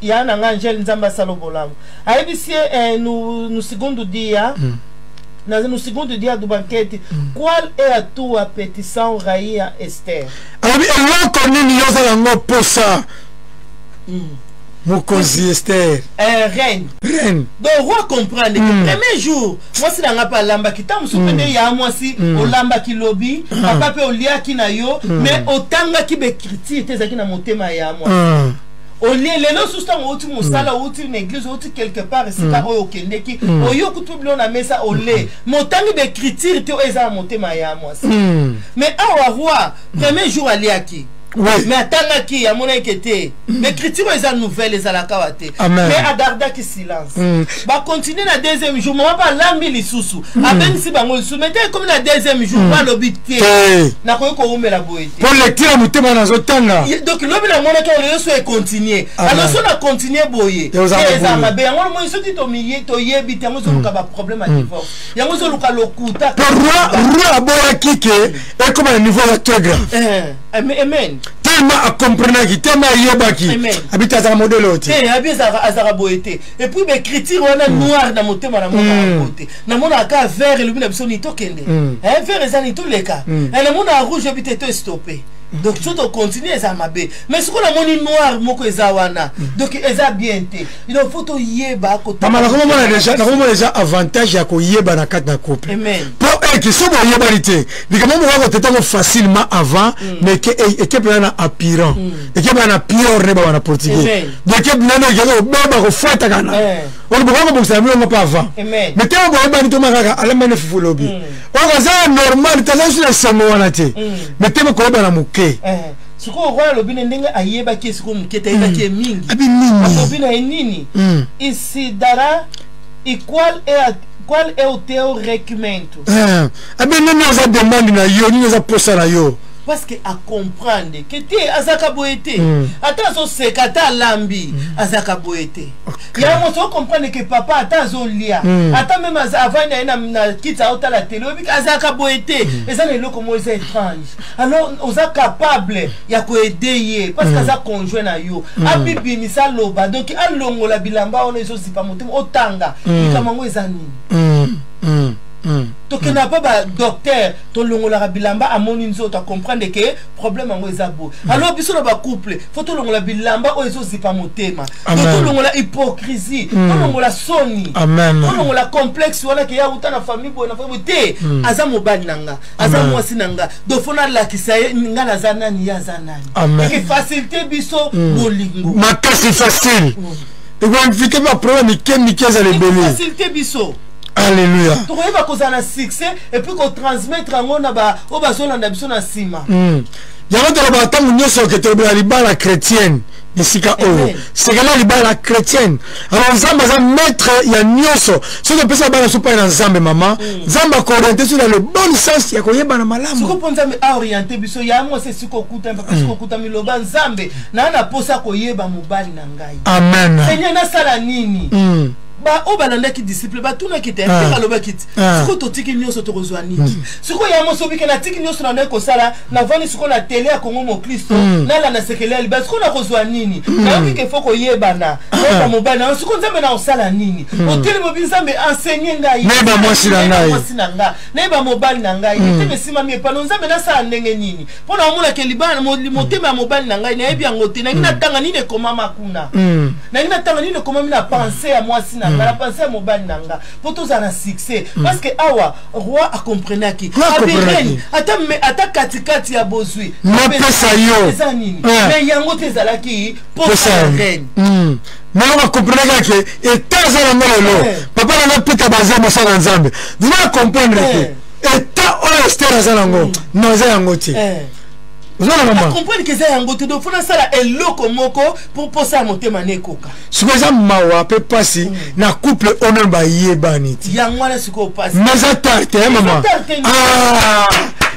ya nanga Angele, Nzambe asala bolamu. Ayebisi no segundo dia, no segundo dia do banquete: qual é a tua petição, rainha Esther?
Alobi eloko nini yo oza yango posa, mokonzi Ester?
Reine.
Reine.
Donc roi comprendre que premier jour mwasi na nga mpe alambaki, ntango mosusu mpe nde ya mwasi olambaki lobi, papa mpe oliaki na yo, mais otangaki baécriture te ezalaki na motema ya mwasi. Olie lelo susu, ntango outi mosala, outi na église, outi quelque part esika oyo okendeki, oyo kutu bilo na mesa, ole mais otangi baécriture te oyo eza na motema ya mwasi. Mais awa roi, premier jour aliaki, mais atangaki, amonaki te mais écriture oyo eza nouvelle ezalaka wa te, mais agardaki silence. Bacontinue na deuxième jour, mama mpe alambi lisusu, abengisi bango lisusu, mais te, ekomi na deuxième jour, po alobi te, nakoki kowumela boye te.
Po lecture ya motema nazotanga.
Donc lobi namonaki yango, lelo so econtinue. Alors so na continue boye, eza mabe. Yango moi soki toyebi te, yango ezoluka baproblème ya divorce, yango ezoluka lokuta.
Po roi aboyaki ke ekoma na niveau ya très grave.
Amen.
Tellement acomprenaki, tellement ayebaki, abi te, azaka modèle oyo te.
Te, abi azalaka boye te. Et puis baécriture wana noire na motema, namonaka yango te. Namonaka kaka vert, elobi na biso nini? Tokende. Vert eza nini? Toleka. Namonaka rouge, ebi te, to stop. Donc so tocontinue eza mabe, mais sikoyo namoni noir moko eza wana, donc eza bien te. Donc faut toyeba.
Mama, nakomona déjà avantage ya koyeba na kati na couple, po eke so boyebani te, likambo moko akoteta yango facilement avant, mais eke mpena na apparent, eke mpena na pior ne bawa na portugais. Donc eke nano ekeka kobeba kofwatakana oyo bokoka kobongisa bilongo mpe avant. Mais ntango boyebani, toma kaka alambani fufu lobi, oyo aza normal te, aza su na esengo wana te, mais te koyebana moke.
Sikoyo roi alobi na ndenge ayebaki esiko moke te, ayebaki ye mingi.
Abi nini?
Alobi na ye nini? E se dará e qual é o teu requerimento?
Abi nini eza demande na yo, nini eza posa na yo?
Parce que acomprendre ke te, azalaka boye te. Ata azoseka, ata alambi, azalaka boye te. Yango so comprendre ke papa, ata azolia, ata même avandi na ye na kiti, aotala tele, oyebi azalaka boye te. Eza na eloko moko eza étrange. Alors oza capable ya koaider ye, parce que aza conjoint na yo. Abibimisa, aloba, donc alongola bilamba wana ezozipa motema, otanga likambo yango eza nini. Tokendaka mpa badocteur, tolongolaka bilamba, amoni nzoto, acomprendre ke problème yango eza boye. Alors biso na bacouple, faut tolongola bilamba oyo ezozipa motema.
Amen.
To tolongola hypocrisie, tolongola soni,
Amen.
tolongola complexe wana ke ya uta na famille boye, na famille boye te. Aza mobali na nga, aza
Amen.
mwasi na nga, donc faut nalakisa ye nga naza nani, ye aza nani.
Amen.
Eke facilité biso bolingo.
Makasi, facile, ekoinvite baproblème mike mike ezala ebele.
Facilité biso.
Alléluia.
Tokoyeba kozala na succès et puis kotransmettre yango na ba oyo bazolanda biso na nsima.
Yango tolobaka ntango nyonso ke tolobela libala chrétienne esika oyo.
Amen.
Sekela libala chrétienne. Alors Nzambe aza maître ya nyonso. Soki opesa bana so pai na Nzambe, mama, Nzambe akooriente so na le bon sens ya koyebana malamu.
Siko mpo Nzambe aoriente biso, ya mwasi, esika okutami, papa, esika okutami, loba: Nzambe, naa na posa koyeba mobali na ngai.
Amen.
Seigneur, nasala nini? Ba oyo balandaki disciple batunaki te. Mpe balobaki ti: "Sikoyo totiki nyonso, tokozwa nini?" Sikoyo ya moso obike: "Natiki nyonso na ndai kosala, navandi sikoyo na tele ya Kongo Mokristo, nalanda sekele ya libala. Sikoyo nakozwa nini? Nayoki ke faut koyebana, koyeba mobali na yo. Sikoyo Nzambe, na kosala nini?" Otelemi, obi: "Nzambe, enseigner ngai."
Nayeba mwasi na
Nayeba
ngai.
mwasi na nga, nayeba mobali na ngai. Mitema esimami epano. Nzambe, nasala ndenge nini mpo na omonake libala, motema ya mobali na ngai? Nayebi yango te. Nangi natanga nini ekomama kuna. Nangi natanga nini ekomami na pensée ya mwasi na nga, na pensée ya mobali na nga, mpo tozala na succès." Parce que awa roi acomprenaki.
Roi
abi
acomprenaki.
Reine, ata katikati ya bozwi
Napesa yo.
Eza nini? Mais yango te ezalaki posa
posa
ya reine.
Nano bacomprenaka ke eta aza nango lelo. Papa nanga Peter baza mosala na Nzambe, vina comprendre ke eta oyo Ester aza nango, non, eza yango te. Oza na mama.
Acomprendre ke eza yango te, donc faut nasala eloko moko mpo posa ya motema na ekoka.
Sikoyo eza mawa mpe mpasi na couple oyo nano bayebani te.
Yango wana sikoyo pasi.
Mais eza tard te, mama.
Eza tard te.
Ah,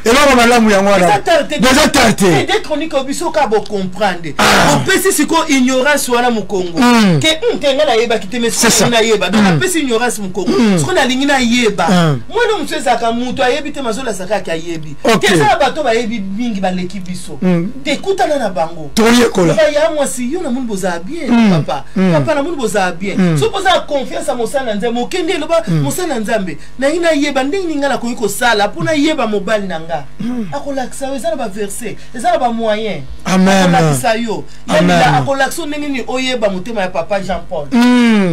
eloko malamu yango wana.
Eza tard te.
Eza tard te.
De chronique oyo biso kaka bocomprendre.
Ah.
Opesi sikoyo ignorance wana mokongo ke te, ngai nayebaki te, mais
C'est ça.
sikoyo nayeba. Donc apesi ignorance mokongo. Sikoyo nalingi nayeba. Mwana mosu ezalaka moto ayebi te, mazolasa kaka ayebi. Te, eza na bato bayebi mingi, baleki biso te, kutana na bango.
Toyekola.
Papa ya mwasi, yo namoni bozala bien. Papa, papa, namoni bozala bien. So bozala confiance ya mosala na Nzambe, okende, eloba: "Mosala na Nzambe, nangi nayeba ndenge nini ngai nakoki kosala mpo nayeba mobali na nga." Akolakisa yo, eza na baverset, eza na bamoyen.
Amen.
Akolakisa yo.
Amen.
Yamila akolakisa yo ndenge nini oyeba motema ya papa Jean Paul.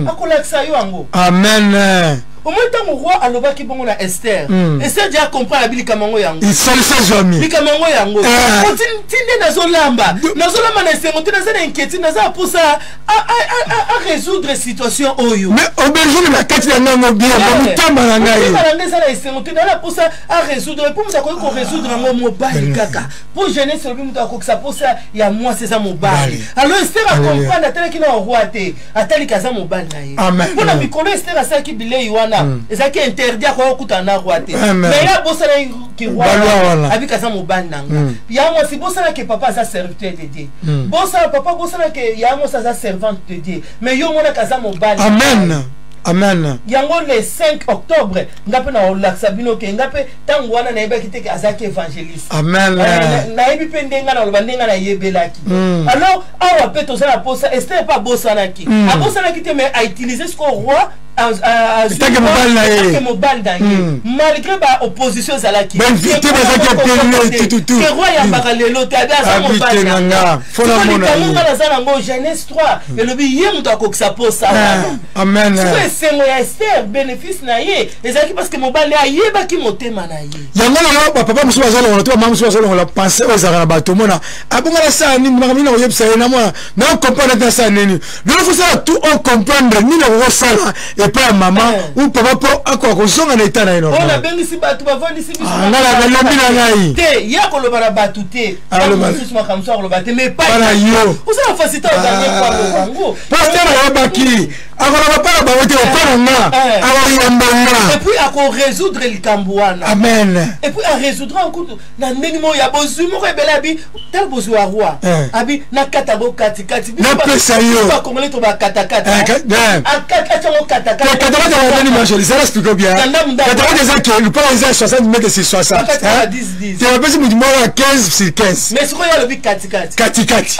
Akolakisa yo yango.
Amen.
Omoi ntango roi alobaki bongo na Ester, Ester dia comprendre abi likambo yango yango.
Isalisa zwami.
Likambo yango yango.
Eh.
Ti nde nazolamba, nazolamba na esengo te, naza na inquiétude, naza na mposa a résoudre situation oyo.
Mais aubergine na kati na ngango bien, motema na ngai.
Motema na ngai eza na esengo te, naza na mposa a résoudre. Mpo moto akoki korésoudre yango, mobali kaka. Mpo jeunesse elobi moto akokisa mposa ya mwasi eza mobali. Alors Ester acomprendre, atalaki na roi te, ataliki aza mobali na ye.
Amen.
Mpo na mikolo Ester asalaki bilei wana, ezalaki interdit, akoka kokutana na roi te.
Amen.
Mais ye abosanaki roi.
Balwa wana.
Abiki aza mobali na nga. Ya mwasi, bosanaki papa aza serviteur de Dieu. Bosana papa, bosanaki ya mwasi aza servante de Dieu, mais yo omonaka aza mobali.
Amen, amen.
Yango le 5 octobre, nga mpe naolakisa bino ke nga mpe ntango wana nayebaki te ke azalaki évangéliste.
Amen.
Nayebi mpe ndenge naloba, ndenge nayebelaki. Alors awa mpe toza na posa. Ester mpe abosanaki, abosanaki te, mais autiliser sikoyo roi.
Etake mobali na ye.
Etake mobali na ye, malgré baopposition ezalaki.
Bainvité bazalaki ebele, tututu.
Ke roi yambaka lelo te, abi aza
Abi
mobali
te na nga, faut namona
likambo
ye.
nga naza nango, Genèse 3 elobi ye moto akokisa posa wana.
Amen.
Sikoyo esengo ya Ester, bénéfice na ye ezalaki parce que mobali ayebaki motema na ye.
Yango lelo bapapa mosusu bazolongola to bamama mosusu bazolongola pensée oyo ezalaka na bato. Omona abonga nasala nini, makambo nini nakoyebisa ye, namona nacomprendre te, nasala nini. Donc fosala tout, ocomprendre nini okokosala. Epai ya mama ou papa mpo akoka kozonga na eta na ye
normal. Nabengisi bato, bavandisi biso.
Ah, nalobi na ngai
te, ye akoloba na bato te, mosusu makambo mosusu akoloba te, mais
epai na yo
oza na facilité oganye po aloba yango.
Pasteur ayebaki akoloba mpa na bango te, opa na nga akoyamba nga.
Et puis akorésoudre likambo wana.
Amen.
Et puis arésoudre kutu na ndenge moko ya bozwi moko ebele. Abi tala bozwi wa roi, abi nakata yango katikati.
Napesa yo.
Bakongole to bakatakata, akati yango katakata.
Katakata wanani masholi sala explique bien. Katakata eza ke lupanga eza 60 mètres sur 60 te, bapesi motu moko ya 15 sur 15.
Mais sikoyo alobi katikati.
Katikati.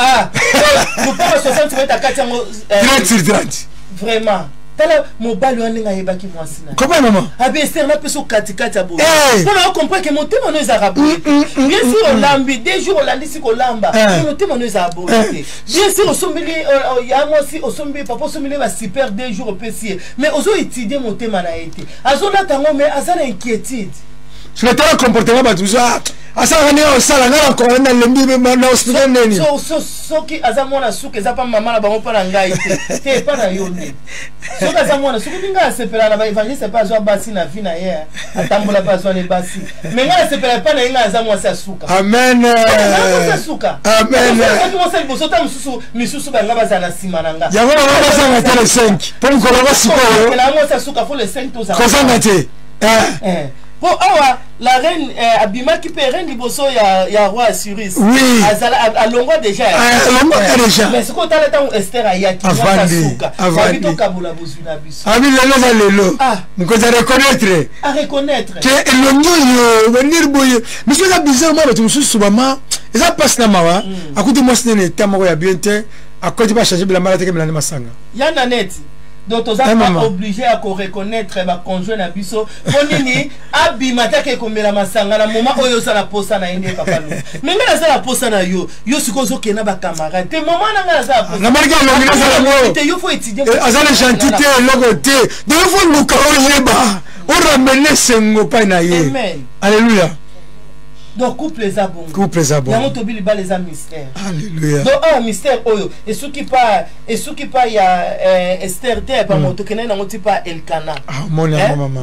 Lupanga 60 mètres, akati yango
30 sur 30.
Vraiment, tala mobali wana ndenge ayebaki mwasi na
Comment, mama?
Abi Ester, napesa katikati ya boye mpona ocomprendre ke motema no ezalaka boye te. Bien sûr olambi 2 jours, olandisi kolamba, motema no ezalaka boye te. Bien sûr osombeli ya mwasi, osombi papa, osombeli basuper 2 jours, opesi ye, mais ozoétudie motema na ye te. Azolata yango, mais aza na inquiétude.
Soki tala comportement, bato mosusu asalaka ndenge osala ngai nakoka, nalembi na hospital neni.
Soki aza mwana suka, eza mpa mama na bango, mpa na ngai te te, epa na yo nde. Soki aza mwana, soki mpi ngai asepela na baévangéliste mpe azwa basi na vie na ye, atambola mpe azwa ne basi, mais ngai nasepela epa na ye, ngai aza mwasi ya suka.
Amen.
Mwasi ya suka.
Amen.
Soki mwasi ya liboso ta mosusu, misusu banga bazala na nsima na nga.
Yango bango bazanga te le 5 mpo mokolo yango sikoyo.
Na mwasi ya suka, faut le 5 tozala.
Kozanga te.
Mpo awa la reine abimaki mpe reine liboso ya roi Assuérus.
Oui.
Azala alongwa déjà.
Alongwaka déjà.
Mais sikoyo otala ntango Ester ayaki.
Avandi.
Suka.
Avandi.
Tokabola bozwi na biso.
Abi lelo eza lelo.
Ah.
Mokonzi areconnaître.
Areconnaître.
Ke elongi oyo bandir boye miso eza bizarre. Mwa bato mosusu, bama, eza mpasi na mawa. Akuti mwasi nene eta moko ya bien te, akoti mpe achange bilamba, alataki milandi masanga.
Ya na neti donc toza
Eh,
pas
mama.
obligé ya koreconnaître baconjoint na biso. Mpo nini abima take ekomela masanga na moment oyo oza na posa na ye? Nde papa lo, mais ngai naza na posa na yo, yo sikoyo ozokende na bacamarade te. Moment na ngai naza na posa.
Namonaki elongi nazala ngo.
Te, yo faut étudier.
Aza na gentil te, eloko te. Donc il faut luka oyeba oramene esengo pai na ye.
Amen.
Alléluia.
Donc couple eza bongo.
Couple eza
yango
bongo.
Tobi libala eza mystère.
Alléluia.
Donc awa mystère oyo esuki pa ya Ester te, bango tokendaki nango ti pa Elkana.
Ah, omoni yango, mama.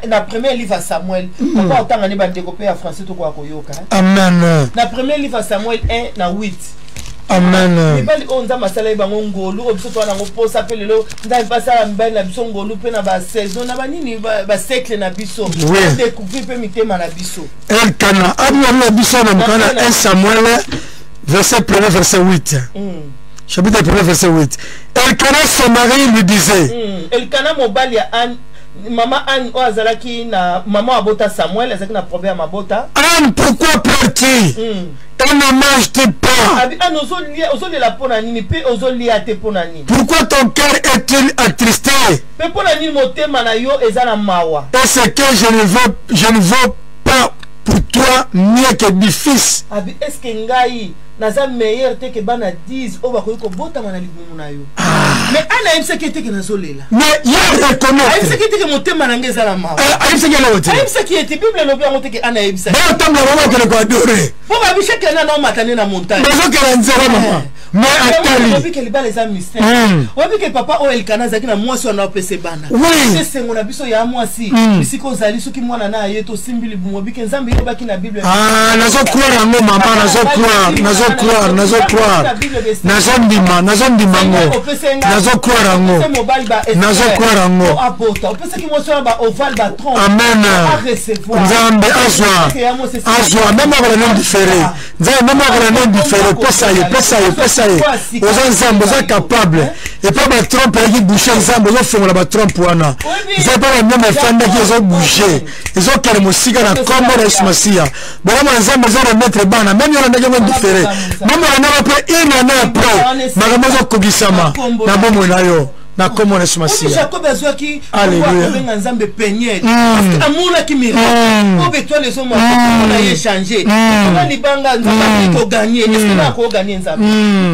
Na premier livre ya Samuel, papa, otanga nde bandeko mpe ya français tokoka koyoka, eh.
Amen.
Na premier livre ya Samuel 1 na 8.
Amen.
Mibali oyo Nzambe asala ye bango ngolu, oyo biso toza nango posa mpe lelo Nzambe mpe asala mibali na biso ngolu mpe na basaison na banini, basiècle na biso, découvrir mpe mitema na biso.
Elkana abima na biso na mokanda na 1 Samuel, verset 1er, verset 8. Chapitre 1er, verset 8. Elkana son mari lui disait.
Elkana mobali ya Anne, mama Anne oyo azalaki na mama abota Samuel, azalaki na problème ya mabota.
Anne, pourquoi pleures-tu et ne manges-tu pas?
Abi Anne, ozolela mpo na nini mpe ozolia te mpo na nini?
Pourquoi ton cœur est-il attristé?
Mpe mpo na nini motema na yo eza na mawa?
Est-ce que je ne vaux pas pour toi mieux que 10 fils?
Abi est ce que ngai naza meilleur te ke bana 10 oyo bakoki kobotama na libumu na yo? Mais Anne ayebisaki ete ke nazolela.
Mais ye reconnaître.
Ayebisaki ete ke motema na ngai eza na mawa.
Ayebisaki eloko te.
Ayebisaki ete Bible elobi yango te ke Anne ayebisaki.
Baotambola bango, bakende koadorer.
Mpo babi chaque année anaomata nde na montagne.
Bazokela nzela, mama, mais atali.
Oyebi ke libala eza mystère. Oyebi ke papa oyo Elikana azalaki na mwasi wana apesa bana. Esengo na biso ya mwasi, bisika ozali, soki mwana na ye tosimbi libumu, oyebi ke Nzambe yebaki na Bible.
Ah, nazocroire yango, mama, nazocroire, nazocroire, nazocroire, nazondima, nazondima yango, nazocroire yango, nazocroire yango.
Abota, opesaki mwasi wana baovale, batrompe.
Amen.
Arecevoir.
Nzambe azwa, azwa même akola non différé. Nzambe même akola non différé, pesa ye, pesa ye, pesa ye. Oza Nzambe, oza capable. Epa batrompe eyaki bouche, Nzambe ozofongola batrompe wana. Nzambe, mpa bameme efandaki, ezobouge, ezokende mosika na nkombo na Yesu Masiya. Bolama, Nzambe eza remettre bana. Même yo olandaki yango différé, même olandaka mpe une année après, makambo ezokokisama na bomoi na yo na nkombo na Yesu Masiya.
Jacob azwaki
Alléluia.
kobenga Nzambe Peniel parce que amonaki miracle oyo betoile ezomona na ye change ona libanga. Nzambe akoki koganye, est-ce que akoganye Nzambe?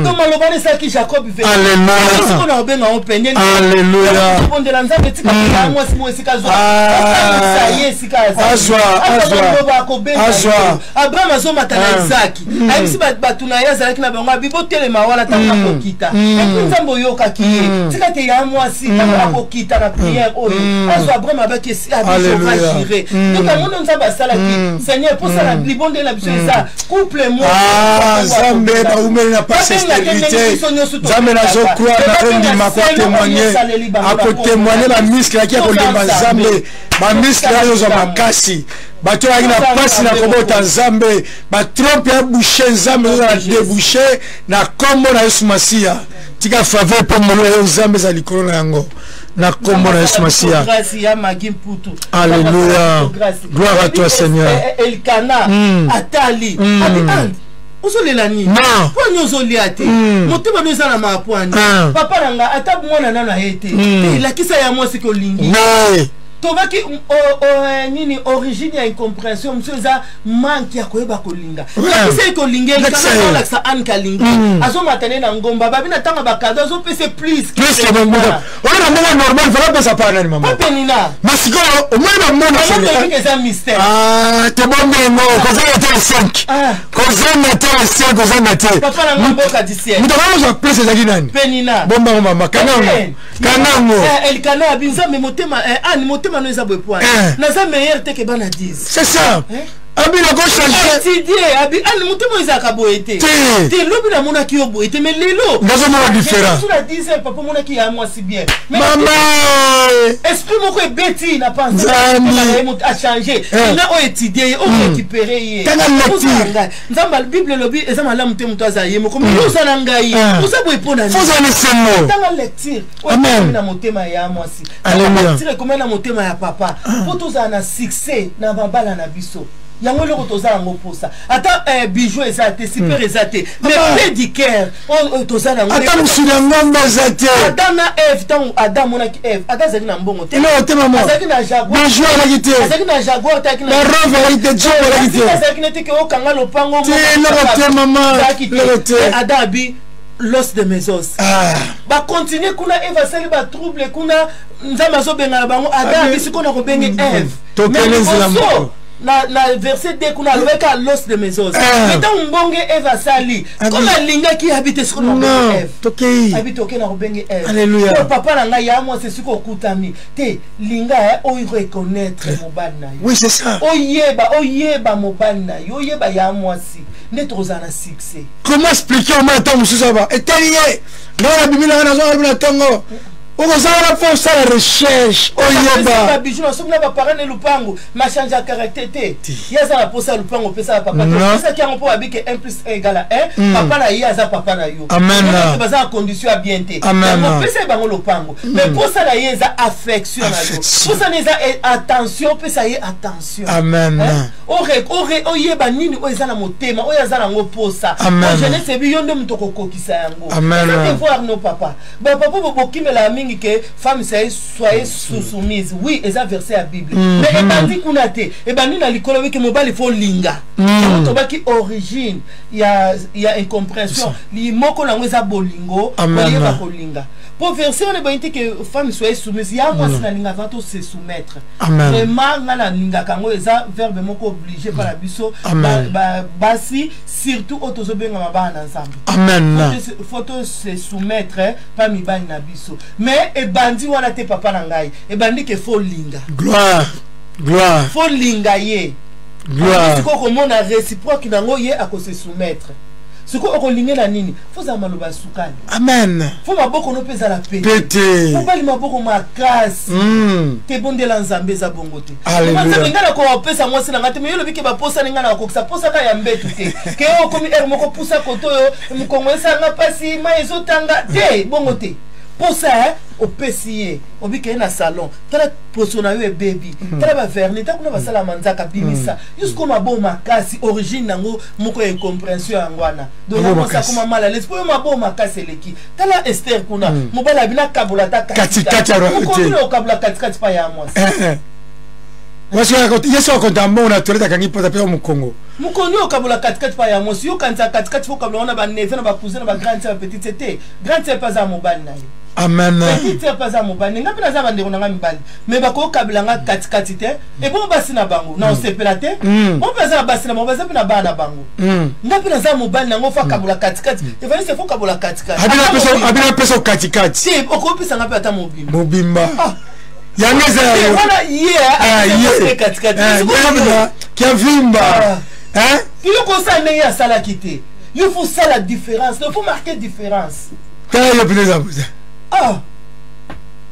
To maloba wana esalaki Jacob.
Alléluia.
Siko na obenga ngo Peniel.
Alléluia.
Obondela Nzambe, tika ya mwasi mo esika azwa.
Ah.
Ye esika.
Azwa, azwa.
Akobenga.
Azwa.
Abraham azomata na
Ah.
Isaki, ayebisi bato na ye azalaki na bango, abi botelema wana ntango akokita. Et puis Nzambe oyokaki ye, tika te ya Ya mwasi, ntango akokita na prière oyo, azwa Abraham abaki
Alléluia.
Abijogire. Donc yango nde Nzambe asalaki. Seigneur, mposala libonde na biso eza couple moko.
Ah, Nzambe, baumeli na pasi, stérilité. Nzambe, nazocroire, nazondima, akotémoigne, akotémoigne. Bamuscle yaki ya kolemba, Nzambe, bamuscle azozwa makasi. Bato oyaki na mpasi na kobota, Nzambe, batrompe ya bouché, Nzambe, ozala débouché na nkombo na Yesu Masiya. Tika faveur mpo molo ya yo, Nzambe, eza likolo na yango na nkombo na Yesu Masiya.
Grâce ya Magi Mputu.
Alléluia. Gloire à toi, Seigneur.
Elkana atali, abi: "Ande, ozolela nini?
Non.
Pwani ozolia te? Motema no eza na mapwani?" "Papa na nga, ata mwana nano aye te." Elakisa ya mwasi ke olingi. Tobaki nini? Origine ya incompréhension mosusu eza manque ya koyeba kolinga. Lakisa ye kolinga.
Lakisa ye.
Olakisa Anne kalingi, azomata ne na ngomba, babi na ntango bacadeau azopesa plus.
Plus que oyo na ndenge normal fala pesa pa nani, mama?
Papenina.
Ma sikoyo omoni bamona.
Toyebi eza mystère.
Ah, tobongo kozanga te 5, kozanga te 5, kozanga te.
Papa na nga, mboka du ciel.
Moto akozwa place ezalaki nani?
Penina.
Bombango, mama, kangango, kangango.
Elkana abi: "Nzambe, motema, Anne, motema no eza boye poani? Naza meilleur te ke bana 10?"
C'est ça, abi nakochange.
Étudie, abi: "Anne, motema oyo ezalaka boye te."
Te.
Te, lobi namonaki yo boye te, mais lelo
Nazomona différent.
So na 10 heures, papa, omonaki ya mwasi bien. Mais
mama
esprit moko ebeti na
Nzambe.
Achange na oyo étudie ye, oyo récupéré ye.
Tanga lecture.
Oza na ngai. Nzambe, Bible elobi eza malamu te moto aza ye moko. Mais yo oza na ngai, oza boye mpo na nini?
Fozala esengo.
Tanga lecture oyo
Amen.
ekomi na motema ya mwasi.
Alléluia.
Lecture ekomi na motema ya papa mpo tozala na succès na mabala na biso. Yango eloko toza yango mposa. Ata bijou eza te, super eza te, mais
Papa.
paix du cœur oyo toza nango.
Ata mosuni ya ngombe eza te.
Adam na Eve, ntango Adam amonaki Eve, Adam azalaki na mbongo te.
Eloko te, mama.
Azalaki na jaguar.
Bijou alaki te.
Azalaki na jaguar te, azalaki na
Na robe alaki te, job alaki te.
Azalaki neti ke okanga lopango.
Te, eloko te, mama.
Azalaki te.
Eloko te.
Mais Adam abi: "L'os de mes os."
Ah.
Bakontinue kuna, Eve asali batrouble kuna, Nzambe azobengana bango. Adam abi: "Sikoyo na kobenge Eve."
Tokende
Mais
nzela
liboso,
moko.
na verset 2 kuna alobaki "l'os de mes os". Mais ntango mbonge Eve asali, comme alingaki, abi te: "Sikoyo na kobenge
Non.
Eve."
Tokei.
Abi: "Toke na kobenge Eve."
Alléluia.
Po papa na ngai, ya mwasi, esika okutami te, linga oyo reconnaître mobali na yo.
Oui, c'est ça.
Oyeba, oyeba mobali na yo, oyeba ya mwasi, nde tokozala na succès.
Comment expliquer oma ntango mosusu aba etali ye? Ngai nabimi nanga, nazonga na ntongo, okozala mpo osala recherche, oyeba.
Babijou nasoki na baparent ne lupango, machange ya caractère te. Ye aza na posa ya lupango, opesa papa te.
Non.
Opesaki yango mpo babike 1 plus 1 égale à 1. Papa na ye aza papa na yo.
Amen.
Omonaki baza na condition ya bien te.
Amen.
Yango opesa ye bango lopango, mais posa na ye eza affection na yo.
Affection.
Posa na ye eza attention, opesa ye attention.
Amen.
Hein? Oyeba nini oyo eza na motema, oyo aza nango posa.
Amen.
Jeunesse ebi yo nde moto okokokisa yango.
Amen.
Eza devoir no papa. Bapapa bokimelaka mingi ke femme soyez soumise. Oui, eza verset ya Bible, mais ebandi kuna te, ebandi na likolo wiki mobali fo linga. Yango tobaki origine ya incompréhension moko nango eza bolingo.
Amen.
Koyeba kolinga, po verset wana ebandi te ke femme soyez soumise. Ya mwasi, nalingaka to se soumettre.
Amen.
Vraiment, nga nalingaka yango, eza verbe moko obligé mpa na biso.
Amen.
Basi surtout oyo tozobengama bana na Nzambe,
Amen.
faut to se soumettre pa mibali na biso. Mais ebandi wana te, papa na ngai, ebandi ke fo linga.
Gloire, gloire.
Fo linga ye.
Gloire.
Sikoyo okomona réciproque nango, ye akose soumettre. Sikoyo okolinge na nini? Fo zala maloba ya sukali.
Amen.
Fo maboko no mpe ezala pete.
Pete.
Mobali maboko makasi te, bondela Nzambe, eza bongo te.
Alléluia.
Nzambe, ngai nakopesa mwasi na ngai te, me yo olobi ke baposani, ngai nakokokisa posaka ya mbetu te, ke yo okomi ere moko pusa koto oyo mokongo esanga mpasi, mai ezotanga te, bongo te. Posa opesi ye, obike ye na salon, tala poso na yo ebebi, tala bavernis, tala kuna basala manzaka, bimisa yo. Sikoyo mabo makasi, origine nango moko ya incompréhension yango wana. Donc
Mabo
yango
makasi.
akoma mal à l'aise po yo mabo makasi eleki. Tala Ester kuna, mobali abi nakabola ata
Katikati ya royauté.
Okomi okabola katikati pa ya mwasi.
Eh, eh. Yesu akonta mbongo na toilette, akangi pota mpe mokongo.
Mokongo okabola katikati pa ya mwasi. Yo okanisa katikati, fo okabola wana baneveux na bacousin na bagrande sœur, petite sœur te. Grande sœur mpe aza mobali na ye.
Amen.
Petite sœur mpe aza mobali. Nga mpe naza bandeko na nga mibali, mais bakokabela nga katikati te. Ebongo basi na bango na osepela te. Bo mpe aza na basi na bango, baza mpe na bana na bango. Nga mpe naza mobali nango, fo akabola katikati. Evangeliste, fo kabola katikati.
Abina pesa katikati.
Te, okopesanga mpe ata mobimba.
Mobimba yango eza
wana ye katikati.
Kiavimba.
Yo kosala ndenge asalaki te. Yo faut sala différence, il faut marquer différence.
Tala yo pene eza.
Ah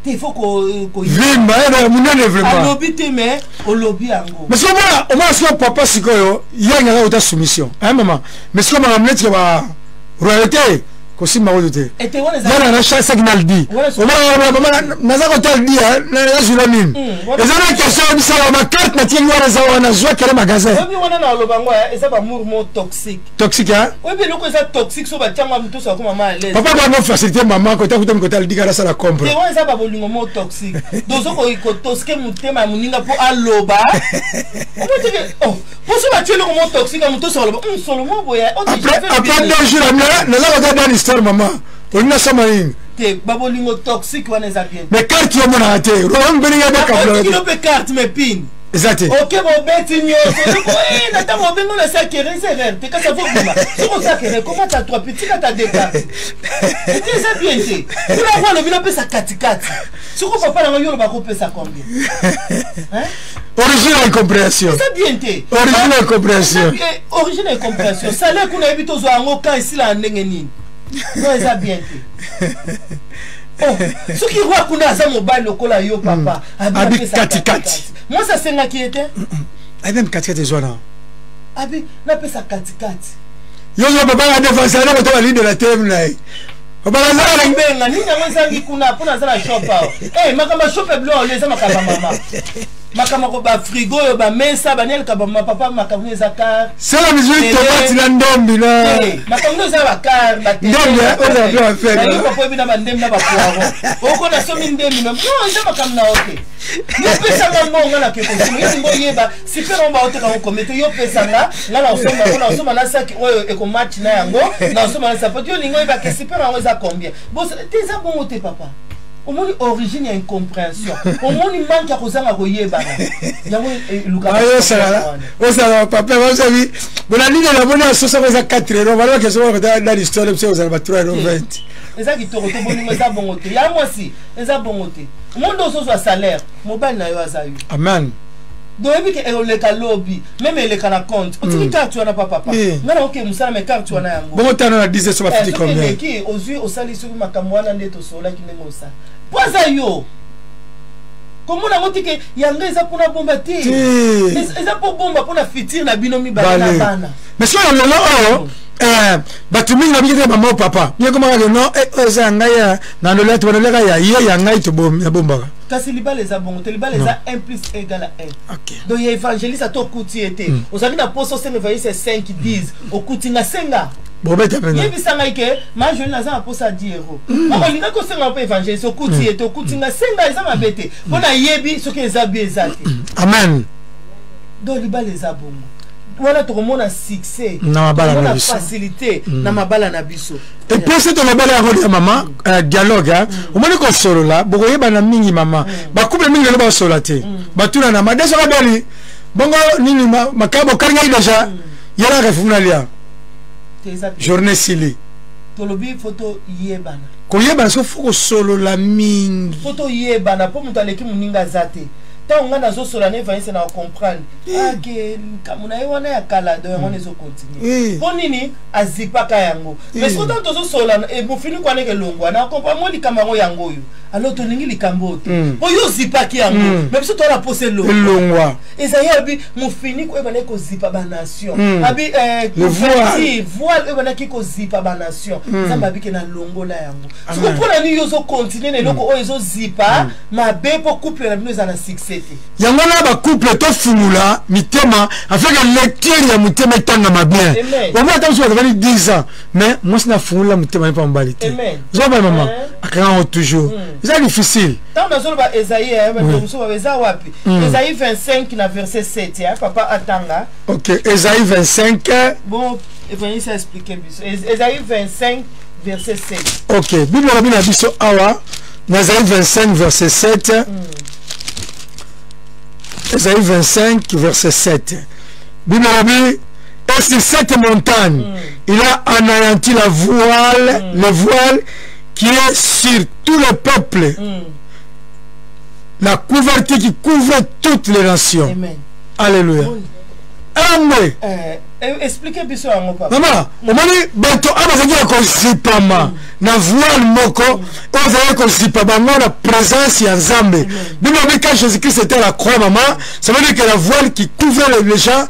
te, faut ko
vimba monene vraiment.
Alobi te, mais olobi yango.
Mais soki omona, omona sikoyo papa, sikoyo ye angaka kota soumission, hein mama? Mais sikoyo makambo neti ba royauté kosimba kutu te. Yana na saki na ldi, omona mama, naza kota ldi, nazwila nini? Eza na question ya bisala bacarte natieli wana, eza wana, zwa kele magasin.
Oyebi wana na oloba ngo eza bamour mo toxique.
Toxique, hein.
Oyebi eloko eza toxique, so batiango moto oso akoma ma à l'aise.
Papa bango facilité mama kota kuta kota ldi kala sala compre.
Te, wana eza babolingo mo toxique. Dozo kotoske motema ya moninga mpo aloba omoteke mpo so batie eloko mo toxique ya moto oso aloba solo mo boye.
Après 2 jours naza kota dans l'histoire, mama olingi nasoma nini?
Te, babolingo toxique wana eza bien.
Mais carte yo omonaka te, mbelinga.
Bekabula mpe carte, mais pine.
Eza te.
Oke bobeti nyonso na ntango obengo na sakere, eza erreur te, kasi avobima soki osakere komata 3 puis tika ta deux carte ete eza bien te. Kuna ko alobi napesa katikati, soki papa nango yo oloba kopesa combien?
Origine ya incompréhension.
Eza bien te.
Origine ya incompréhension.
Origine ya incompréhension, salaire kuna yebi tozwa yango kan esila na ndenge nini? Non, eza bien te. Oh, soki roi kuna aza mobali lokola yo papa.
Abi katikati.
Mwasi asengaki ye te.
Ayebi katikati ezwana.
Abi napesa katikati.
Yo zo papa na défense na koto balidela te na ye.
Benga nini yango ezangi kuna mpona aza na shop awa. Makambo ya shop ya biloko eza makambo ya mama, makambo ko bafrigo oyo, bamesa banieleka bamama papa, makambo eza car.
Sala mizwi tomate na ndombi na
makambo eza bacar.
Ndombi oza.
Papa oyebi na bandembi na bapoiron oko nasomi ndembi. Non, eza makambo na yo te. Yo pesanga mbongo, nga nake kosomba. Yo lingo oyeba super ngo baoteka ngo combien te. Yo pesanga, nga na osomba ngo, na osomba na saki oyo ekomatch na yango, na osomba na sapato. Yo lingo oyeba ke super yango eza combien te. Eza bongo te papa. Omoni origine ya incompréhension, omoni manque ya kozanga koyebana, yango.
Osala papa basabi bona nini? Namoni asosako eza 4 euro, bana bakesoko na l'histoire biso ozala ba 3 euro 20.
Eza kitoko te. Bolingo eza bongo te ya mwasi, eza bongo te. Monde ozozwa salaire, mobali na yo aza yo.
Amen.
Donc oyebi ke eleka lobi même eleka na compte, otiki carte wana pa papa, nga na oke mosala, mais carte wana yango.
Bongo tano na 10 so bafuti combien?
Eleki, ozwi, osali soki makambo wana nde tosololaki ndenge osala po aza yo. Komona yango tike yango eza mpona bomba te, eza mpo bomba mpona futur na bino mibale na bana.
Mais soki lelo oyo bato mingi babiki te, mama, papa ye komaka ke non, oyo eza ya ngai, na ndolia to banoliaka ya ye, ya ngai nabombaka.
Kasi libala eza bongo te. Libala eza 1 plus égale à 1. Donc ya évangéliste, ata okuti ye te, ozalaki na poso osenga évangéliste 5 10, okuti nga, senga.
Bobeta mpenza.
Yebisa ngai ke majoli naza na posa 10 euro, olingaki osenga mpe évangéliste, okuti ye te, okuti nga, senga, eza mabe te, mpo nayebi soki eza bi eza te.
Amen.
Donc libala eza bongo wana, tokomona succès.
Na mabala na biso.
Facilité na mabala na biso.
Et puis soki tolobela yango ya mama, dialogue, omoni kosolola, bokoyebana mingi mama. Bacouple mingi lelo basolola te, batuna na madeso kabeli bongo nini, makambo okalingai déjà yelaka fufu na lia, journée sili.
Tolobi fo toyebana.
Koyebana soki fo kosolola mingi.
Fo toyebana mpo moto aleki moninga aza te. Ntango ngai nazosola na évangéliste, na comprendre ake likambo na ye wana ya kala, do yango wana ezocontinue mpo nini azipaka yango. Mais soki ntango tozosola, mofini kwana elongwa na comprendre mo likambo yango, yango oyo. Alors tolingi likambo oyo te mpo yo ozipaki yango, mais biso toala mposa
elongwa.
Ezali abi mofiniko oyo ebandaki kozipa banation, abi couverture, voile oyo ebandaki kozipa banation, Nzambe abike na longola yango. Siko mpona nini yo ozocontinue na eloko oyo ezozipa mabe mpo couple na bino eza na succès? succès te.
Yango wana bacouple tofungola mitema afin que lecture ya motema etangama bien. Omona ata mosusu bato bali 10 ans, mais mwasi nafungola motema ye mpa mobali te. Ozobala mama akanga yango toujours, eza difficile.
Ntango nazoloba Esaïe, bato mosusu babe eza wapi? Esaïe 25 na verset 7, papa atanga.
Ok, Esaïe 25.
Bon, évangéliste a expliqué biso Esaïe 25 verset 7.
Ok, Bible elobi na biso awa na Esaïe 25 verset 7. Esaïe 25 verset 7, Bible elobi: et sur cette montagne, il a anéanti la voile, le voile qui est sur tout le peuple, la couverture qui couvre toutes les nations.
Amen.
Alléluia. Amwe.
Explique biso yango, papa.
Mama, omoni bato oyo bazalaki ya kozipama na voile moko oyo azalaki kozipa bango na présence ya Nzambe. Bible elobi, quand Jésus Christ était à la croix, mama, ça veut dire que la voile qui couvrait les gens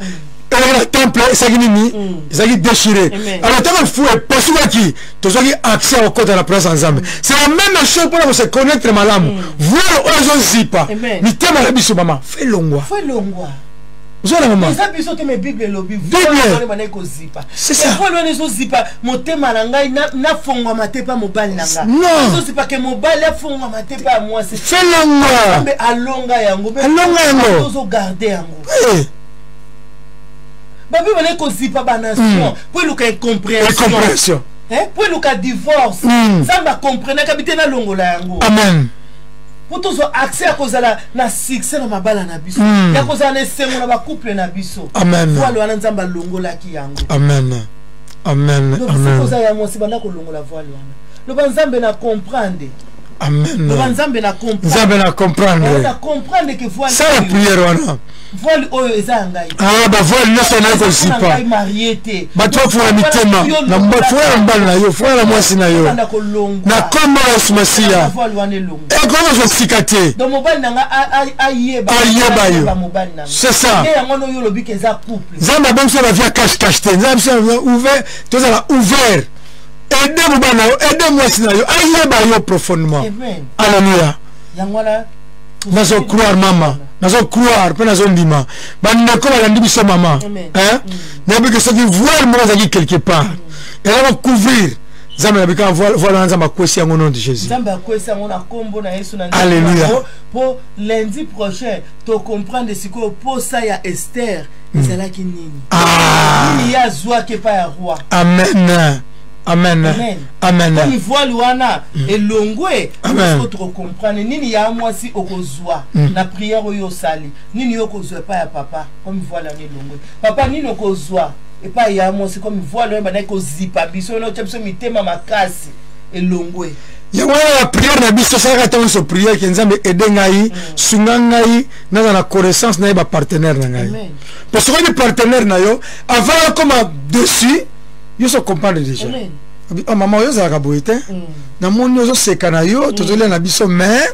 ezalaki na temple esalaki nini? Ezalaki déchiré. Alors ntango fu epasukaki, tozwaki accès ya kokɔta na présence ya Nzambe. C'est la même chose mpona kose connaître malamu. Voile oyo ezozipa mitema na biso, mama, fe longwa.
Fo elongwa.
Ozona, mama?
Eza biso te, mais Bible elobi.
Bible.
Voile wana ekozipa.
C'est ça.
Voile wana ezozipa motema na ngai nafongwama te mpa mobali na nga.
Non.
Ezozipa ke mobali afongwama te mpa ya mwasi.
Fe longwa.
Nzambe alonga yango.
Alonga yango.
Tozogarde yango.
Eh,
Babi wana ekozipa banation mpo eluka incompréhension.
Incompréhension.
Mpo eluka divorce. Nzambe akomprenaka bi te, nalongola yango
Amen.
mpo tozwa accès ya kozala na succès na mabala na biso, ya kozala na esengo na bacouple na biso.
Amen.
Voile wana, Nzambe alongolaki yango.
Amen, amen.
Donc
Amen.
soki oza ya mwasi, banda kolongola voile wana. Loba: Nzambe, na comprendre.
Amen.
Loba: Nzambe, na comprendre.
Nzambe, na comprendre.
Na comprendre ke voile
Sala
oyo-
prière wana.
Voile oyo eza ya ngai.
Ah, bavoile nyonso naye
Eza mpona
kozipa
ngai marie te.
Bato bafungola mitema na fungola mobali na yo, fungola mwasi na yo
Banda kolongwa
na kombo ya Yesu Masiya.
Voile wana elongwa.
Ekoki kozwa sika te.
Donc mobali na nga ayeba.
Ayeba yo.
Mobali na nga.
C'est ça.
Nde yango wana oyo olobi ke eza couple.
Nzambe abengisi bavie ya cache cache te. Nzambe biso ouvert, tozala ouvert. Aide mobali na yo, aide mwasi na yo ayeba yo profondément.
Amen.
Alleluya.
Yango wana
Nazo croire, mama, nazo croire mpe nazondima bandeko balandi biso, mama.
Amen.
Hein? Nayebi ke soki voile moko azalaki quelque part eza kocouvrir, Nzambe na bika voile wana, Nzambe akwesi yango, nom de Jésus.
Nzambe akwesi yango na nkombo na Yesu na
Alléluia.
Mpo lundi prochain tocomprendre sikoyo posa ya Ester ezalaki nini,
Ah.
nini ye azwaki epai ya roi.
Amen, amen.
Amen.
Amen.
Komi voile wana elongwe,
Amen.
siko tokocomprendre nini ya mwasi okozwa na prière oyo osali, nini yo okozwa epai ya papa komi voile wana elongwe, papa nini okozwa epai ya mwasi komi voile oyo bandaki kozipa biso wana, otya biso mitema makasi, elongwe.
Yango wana ya prière na biso, osalaka ntango nyonso prière ke Nzambe aide ngai, sunga ngai naza na connaissance na ye, bapartenaire na ngai.
Amen.
Po soki oyebi partenaire na yo avant akoma dessus, yo so comprendre déjà.
Amen.
Abi, oh, mama, oyo ozalaka boye te. Namoni ozoseka na yo, tozolia na biso, mais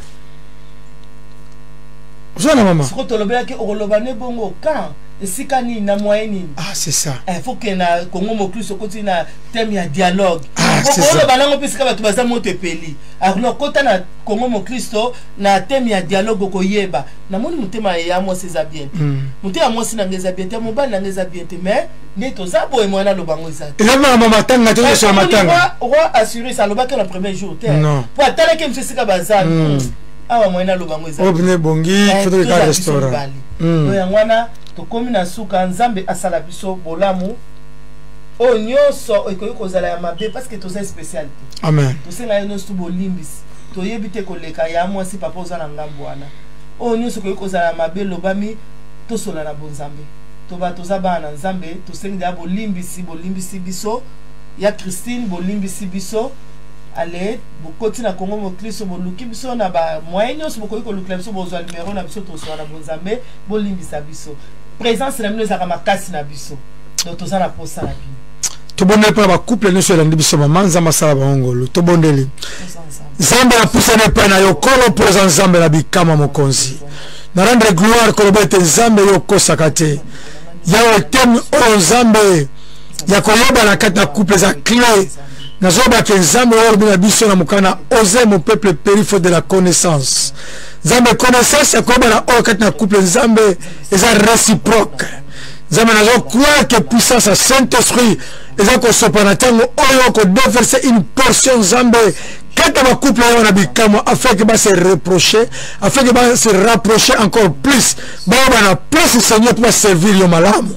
ozoa na mama.
Siko tolobelaki, okoloba ne bongo quand, esika nini, na moyen nini?
Ah, c'est ça.
Faut ke na Congo Moklisto okoti na thème ya dialogue.
Ah, c'est ça.
Oloba nango mpe esika bato baza moto epeli. Alors kota na Congo Moklisto na thème ya dialogue, okoyeba: namoni motema ya mwasi eza bien te, motema ya mwasi nanga eza bien te, mobali nanga eza bien te, mais nde toza boye, mwana aloba ngo eza te.
Eza makambo matanga te, ozosola matanga.
Roi Assuérus alobaki na premier jour te.
Non.
Po atalaki miso esika baza awa, moyen aloba ngo eza
oyo pene ebongi.
Eh,
Faut tokeka
tozala biso
restaurant.
mibale. Donc yango wana tokómi na suka. Nzambe asala biso bolamu. Oyo nyonso ekoki kozala ya mabe, parce que toza spécial te.
Amen.
Tosenga ye nyonso tu bolimbisi, toyebi te koleka ya mwasi. Papa, oza na ngambo wana. Oyo nyonso ekoki kozala ya mabe lobami, tosola na bonzambe, toba toza bana na Nzambe. Tosengi ya bolimbisi, bolimbisi biso. Ya Christine, bolimbisi biso. Ale, bokoti na Kongo Moklisto, boluki biso na bamoyen nyonso bokoki kolukela biso, bozwa numero na biso, tosola na bonzambe. Bolimbisa biso, présence na bino ezalaka makasi na biso, donc toza na posa na bino.
Tobondeli mpona bacouple nyonso elandi biso, mama. Nzambe asala bango ngolu. Tobondeli.
Toza Nzambe.
Nzambe apusani epai na yo, Nkolo, mpo oza Nzambe na bikama. Mokonzi, na rendre gloire, koloba ete Nzambe, yo okosaka te. Yawe, thème oyo, Nzambe, ya koyeba na kati na couple eza clé. Nazolobaka, Nzambe oyo olobi na biso na mokanda na Osée: mon peuple périt faute de la connaissance. Nzambe, connaissance ya koyebana oyo kati na couple, Nzambe, eza réciproque. Nzambe, nazo croire que puissance ya Saint Esprit eza kosopa na ntango oyo, kodeverse une portion, Nzambe, kati ya bacouple oyo na bikamwa, afin que base reprocher, afin que base rapprocher encore plus, bayebana plus, Seigneur, mpo baservir yo malamu.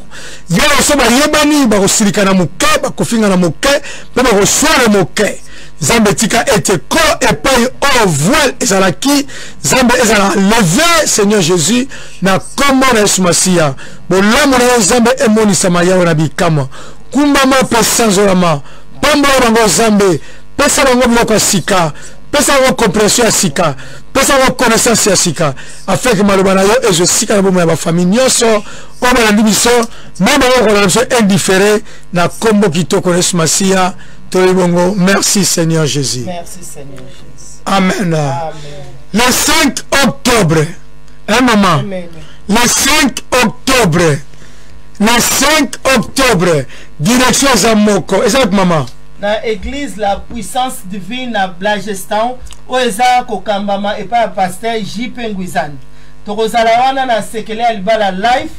Yawe, so bayebani, bakosilika na moke, bakofinga na moke mpe bakoswana moke. Nzambe, tika ete ko epai oyo voile ezalaki, Nzambe, ezala levé. Seigneur Jésus, na kombo na Yesu Masiya, bolamu na yo, Nzambe, emonisama. Yawe na bikamwa, kumbama mpe sanzolama. Pambola bango, Nzambe, pesa bango biloko ya sika, pesa bango compréhension ya sika, pesa bango connaissance ya sika, afin que maloba na yo ezwa esika na bomoi ya bafamille nyonso oyo balandi biso, me bango kolanda biso en différé. Na kombo kitoko na Yesu Masiya toyebi bongo. Merci Seigneur Jésus.
Merci Seigneur Jésus.
Amen.
Amen.
Le 5 octobre, hein, maman?
Amen.
Le 5 octobre, le 5 octobre, direction eza moko, eza wapi, mama?
Na église La Puissance Divine na Blagestown, oyo eza kokambama epai ya pasteur JP Ngwizani. Tokozala wana na Sekele ya Libala Live.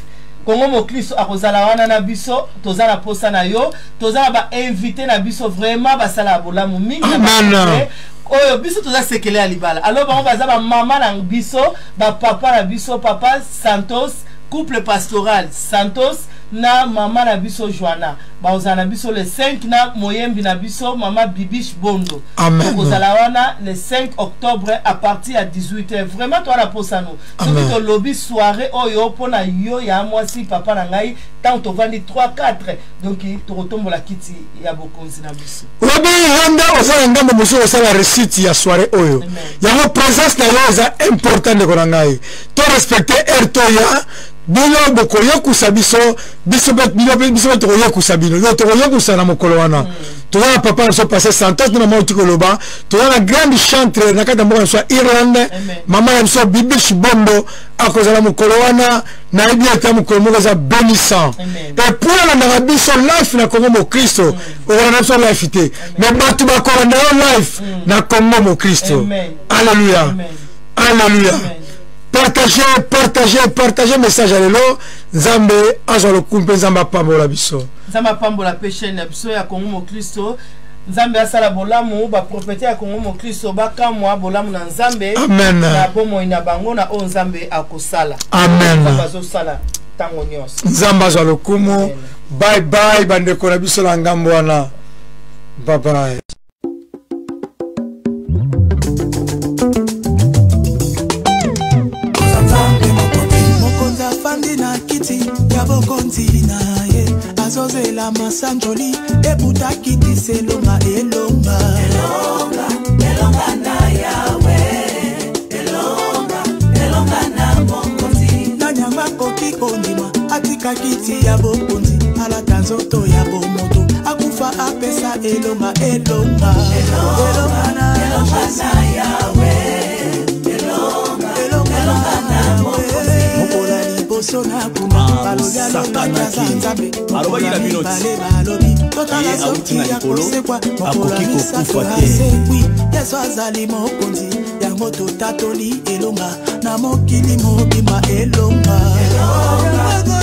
Kongo Moklisto akozala wana na biso. Toza na posa na yo. Toza na bainvité na biso, vraiment basala ya bolamu mingi na
Amen.
Bainvité oyo biso toza Sekele ya Libala. Alors bango baza bamama na biso, bapapa na biso, papa Santos, couple pastoral Santos na mama na biso Joana, bakozala na biso le 5 na moyembi na biso, mama Bibish Bondo.
Amen.
Tokozala wana le 5 octobre à partir ya 18h. Vraiment toza na posano. Soki
Amen.
tolobi soirée oyo mpona yo ya mwasi, papa na ngai, ntango tovandi 3 4, donc tokotombola kiti ya bokonzi na biso.
Oyebi, yo nde oza na ngambo mosusu, osala réussite ya soirée oyo.
Amen.
Yango présence na yo eza important. Ndeko na ngai, to respecte heure, toya. Bino bokoyokusa biso, biso mpe bino mpe, biso mpe tokoyokusa bino. Yo tokoyokusa na mokolo wana. Toza na papa na biso pasteur Santos nde mama oti koloba. Toza na grande chantre na kati ya mboka na biso ya Irlande.
Amen.
Mama na biso Bibish Bondo akozala mokolo wana. Nayebi ete mokolo moko eza bénissant.
Amen.
Et puis olandaka biso live na Congo Mokristo, okolanda biso live te, mais bato bakolanda yo live na Congo Mokristo.
Amen.
Alléluia.
Amen.
Alléluia.
Amen.
Partagez, partagez, partagez message ya lelo. Nzambe azwa lokumu mpe Nzambe apambola biso.
Nzambe apambola mpe chaîne na biso ya Kongo Moklisto. Nzambe asala bolamu. Baprofete ya Kongo Moklisto bakamwa bolamu na Nzambe
Amen.
na bomoi na bango, na oyo Nzambe akosala.
Amen.
Nzambe azosala ntango nyonso.
Nzambe azwa lokumu.
Amen.
Bye bye, bandeko na biso na ngambo wana, bye bye.
Mokonzi afandi na kiti ya bokonzi na ye, azozela masanjoli ebuta kiti selonga elonga.
Elonga, elonga na Yawe, elonga, elonga na Mokonzi.
Nani yango akoki kondima atika kiti ya bokonzi, alata nzoto ya bomoto, akufa, apesa elonga, elonga, elonga na
Elonga na Yawe, elonga, elonga na Mokonzi.
Mokolo ya liboso na kuna balobi alongaki aza Nzambe.
Alobaki na bino ti.
Mibale balobi totala
Ye awuti
soki
na
ya
likolo,
kosekwa. Mokolo ya
akoki
misato
kokufa te.
asekwi. Yesu azali mokonzi, yango totatoli elonga na mokili mobimba, elonga.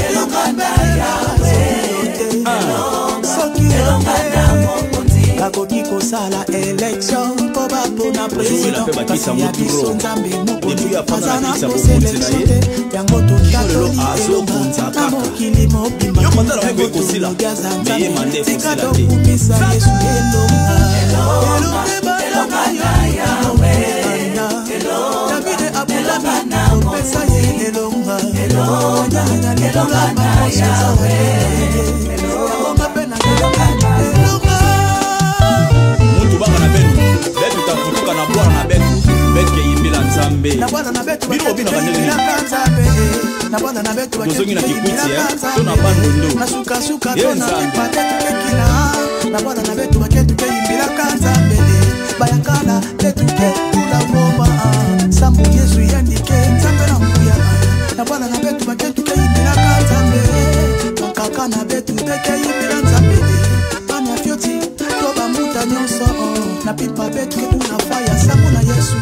Elonga na Yawe,
Soki
elonga na Mokonzi.
Bakoki kosala élection mpo bapona
Ozowela
président,
mpe bakisa
kasi ya
yango
biso
turo.
Nzambe mokonzi
Depuis afanda
aza
na
na
kiti ya
posa
bokonzi na
élection
ye,
te. Yango totatoli
lelo
elonga
azokonza
na
kaka.
mokili mobimba.
Yo manda na
Yango
yango ekosila,
tolobi aza
mais ye manda
Nzambe, tika
ekosila te.
tokumisa Yesu, elonga.
Elonga, elonga na Yawe,
David
elonga na
abulami kopesa ye elonga.
Elonga, elonga na Yawe,
Yango mpe na elonga.
Muntu banga na betu, betu tafutuka na bwana na betu, betu keyimbela Nzambe.
Na bwana na betu.
Bino bobinaka ndenge nini?
Nzambe na bwana na betu.
Tozongi na Kikwiti, eh? To na Bandundu.
Na sukasuka
Ye
to na
Nzambe.
pipa te tukekila na bwana na betu bake tukeyimbilaka Nzambe bayakala te tuke kula ngoma sambu Yesu yandike Nzambe na nguya. Na bwana na betu bake tukeyimbilaka Nzambe, bakaka na betu tekeyimbila Nzambe, bana fioti to bamuta nyonso na pipa betu ke tuna fa ya sango na Yesu.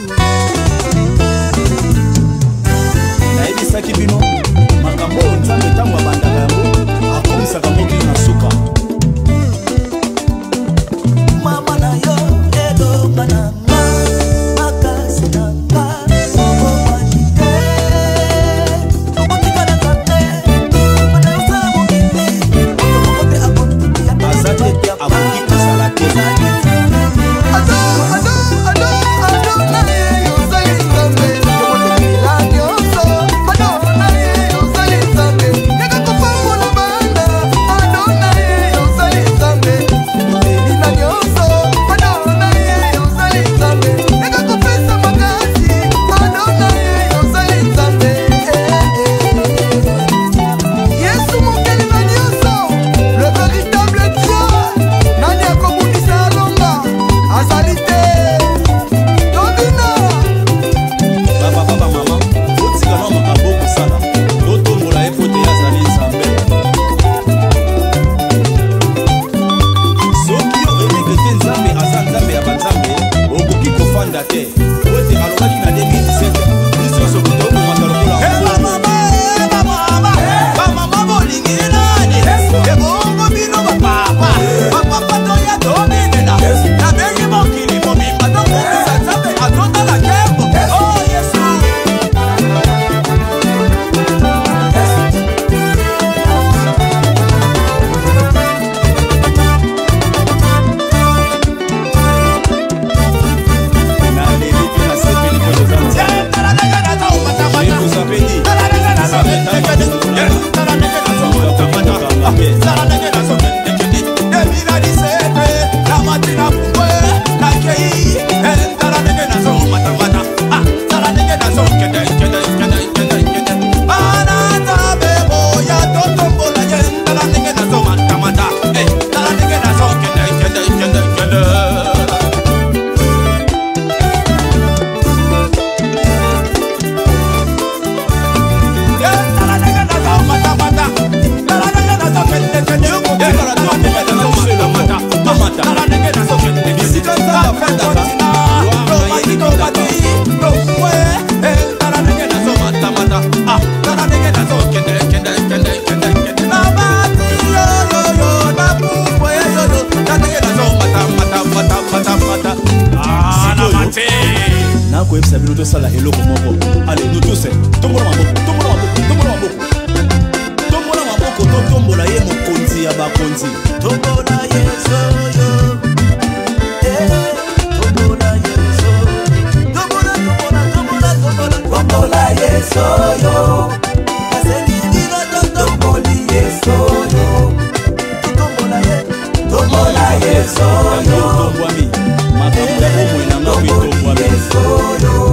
Tous, tombola maboko, tombola maboko, tombola maboko, tombola maboko, totombola ye mokonzi ya bakonzi.
Tombola Yesu yo. Eh, tombola Yesu. Tombola, tombola, tombola, tombola. Tombola Yesu yo. Nasengi bino totomboli Yesu yo. Totombola ye. Tombola Yesu
Yango
yo.
etombwami, makambo ya bomoi na ngai
Tomboli
etombwami.
Yesu yo.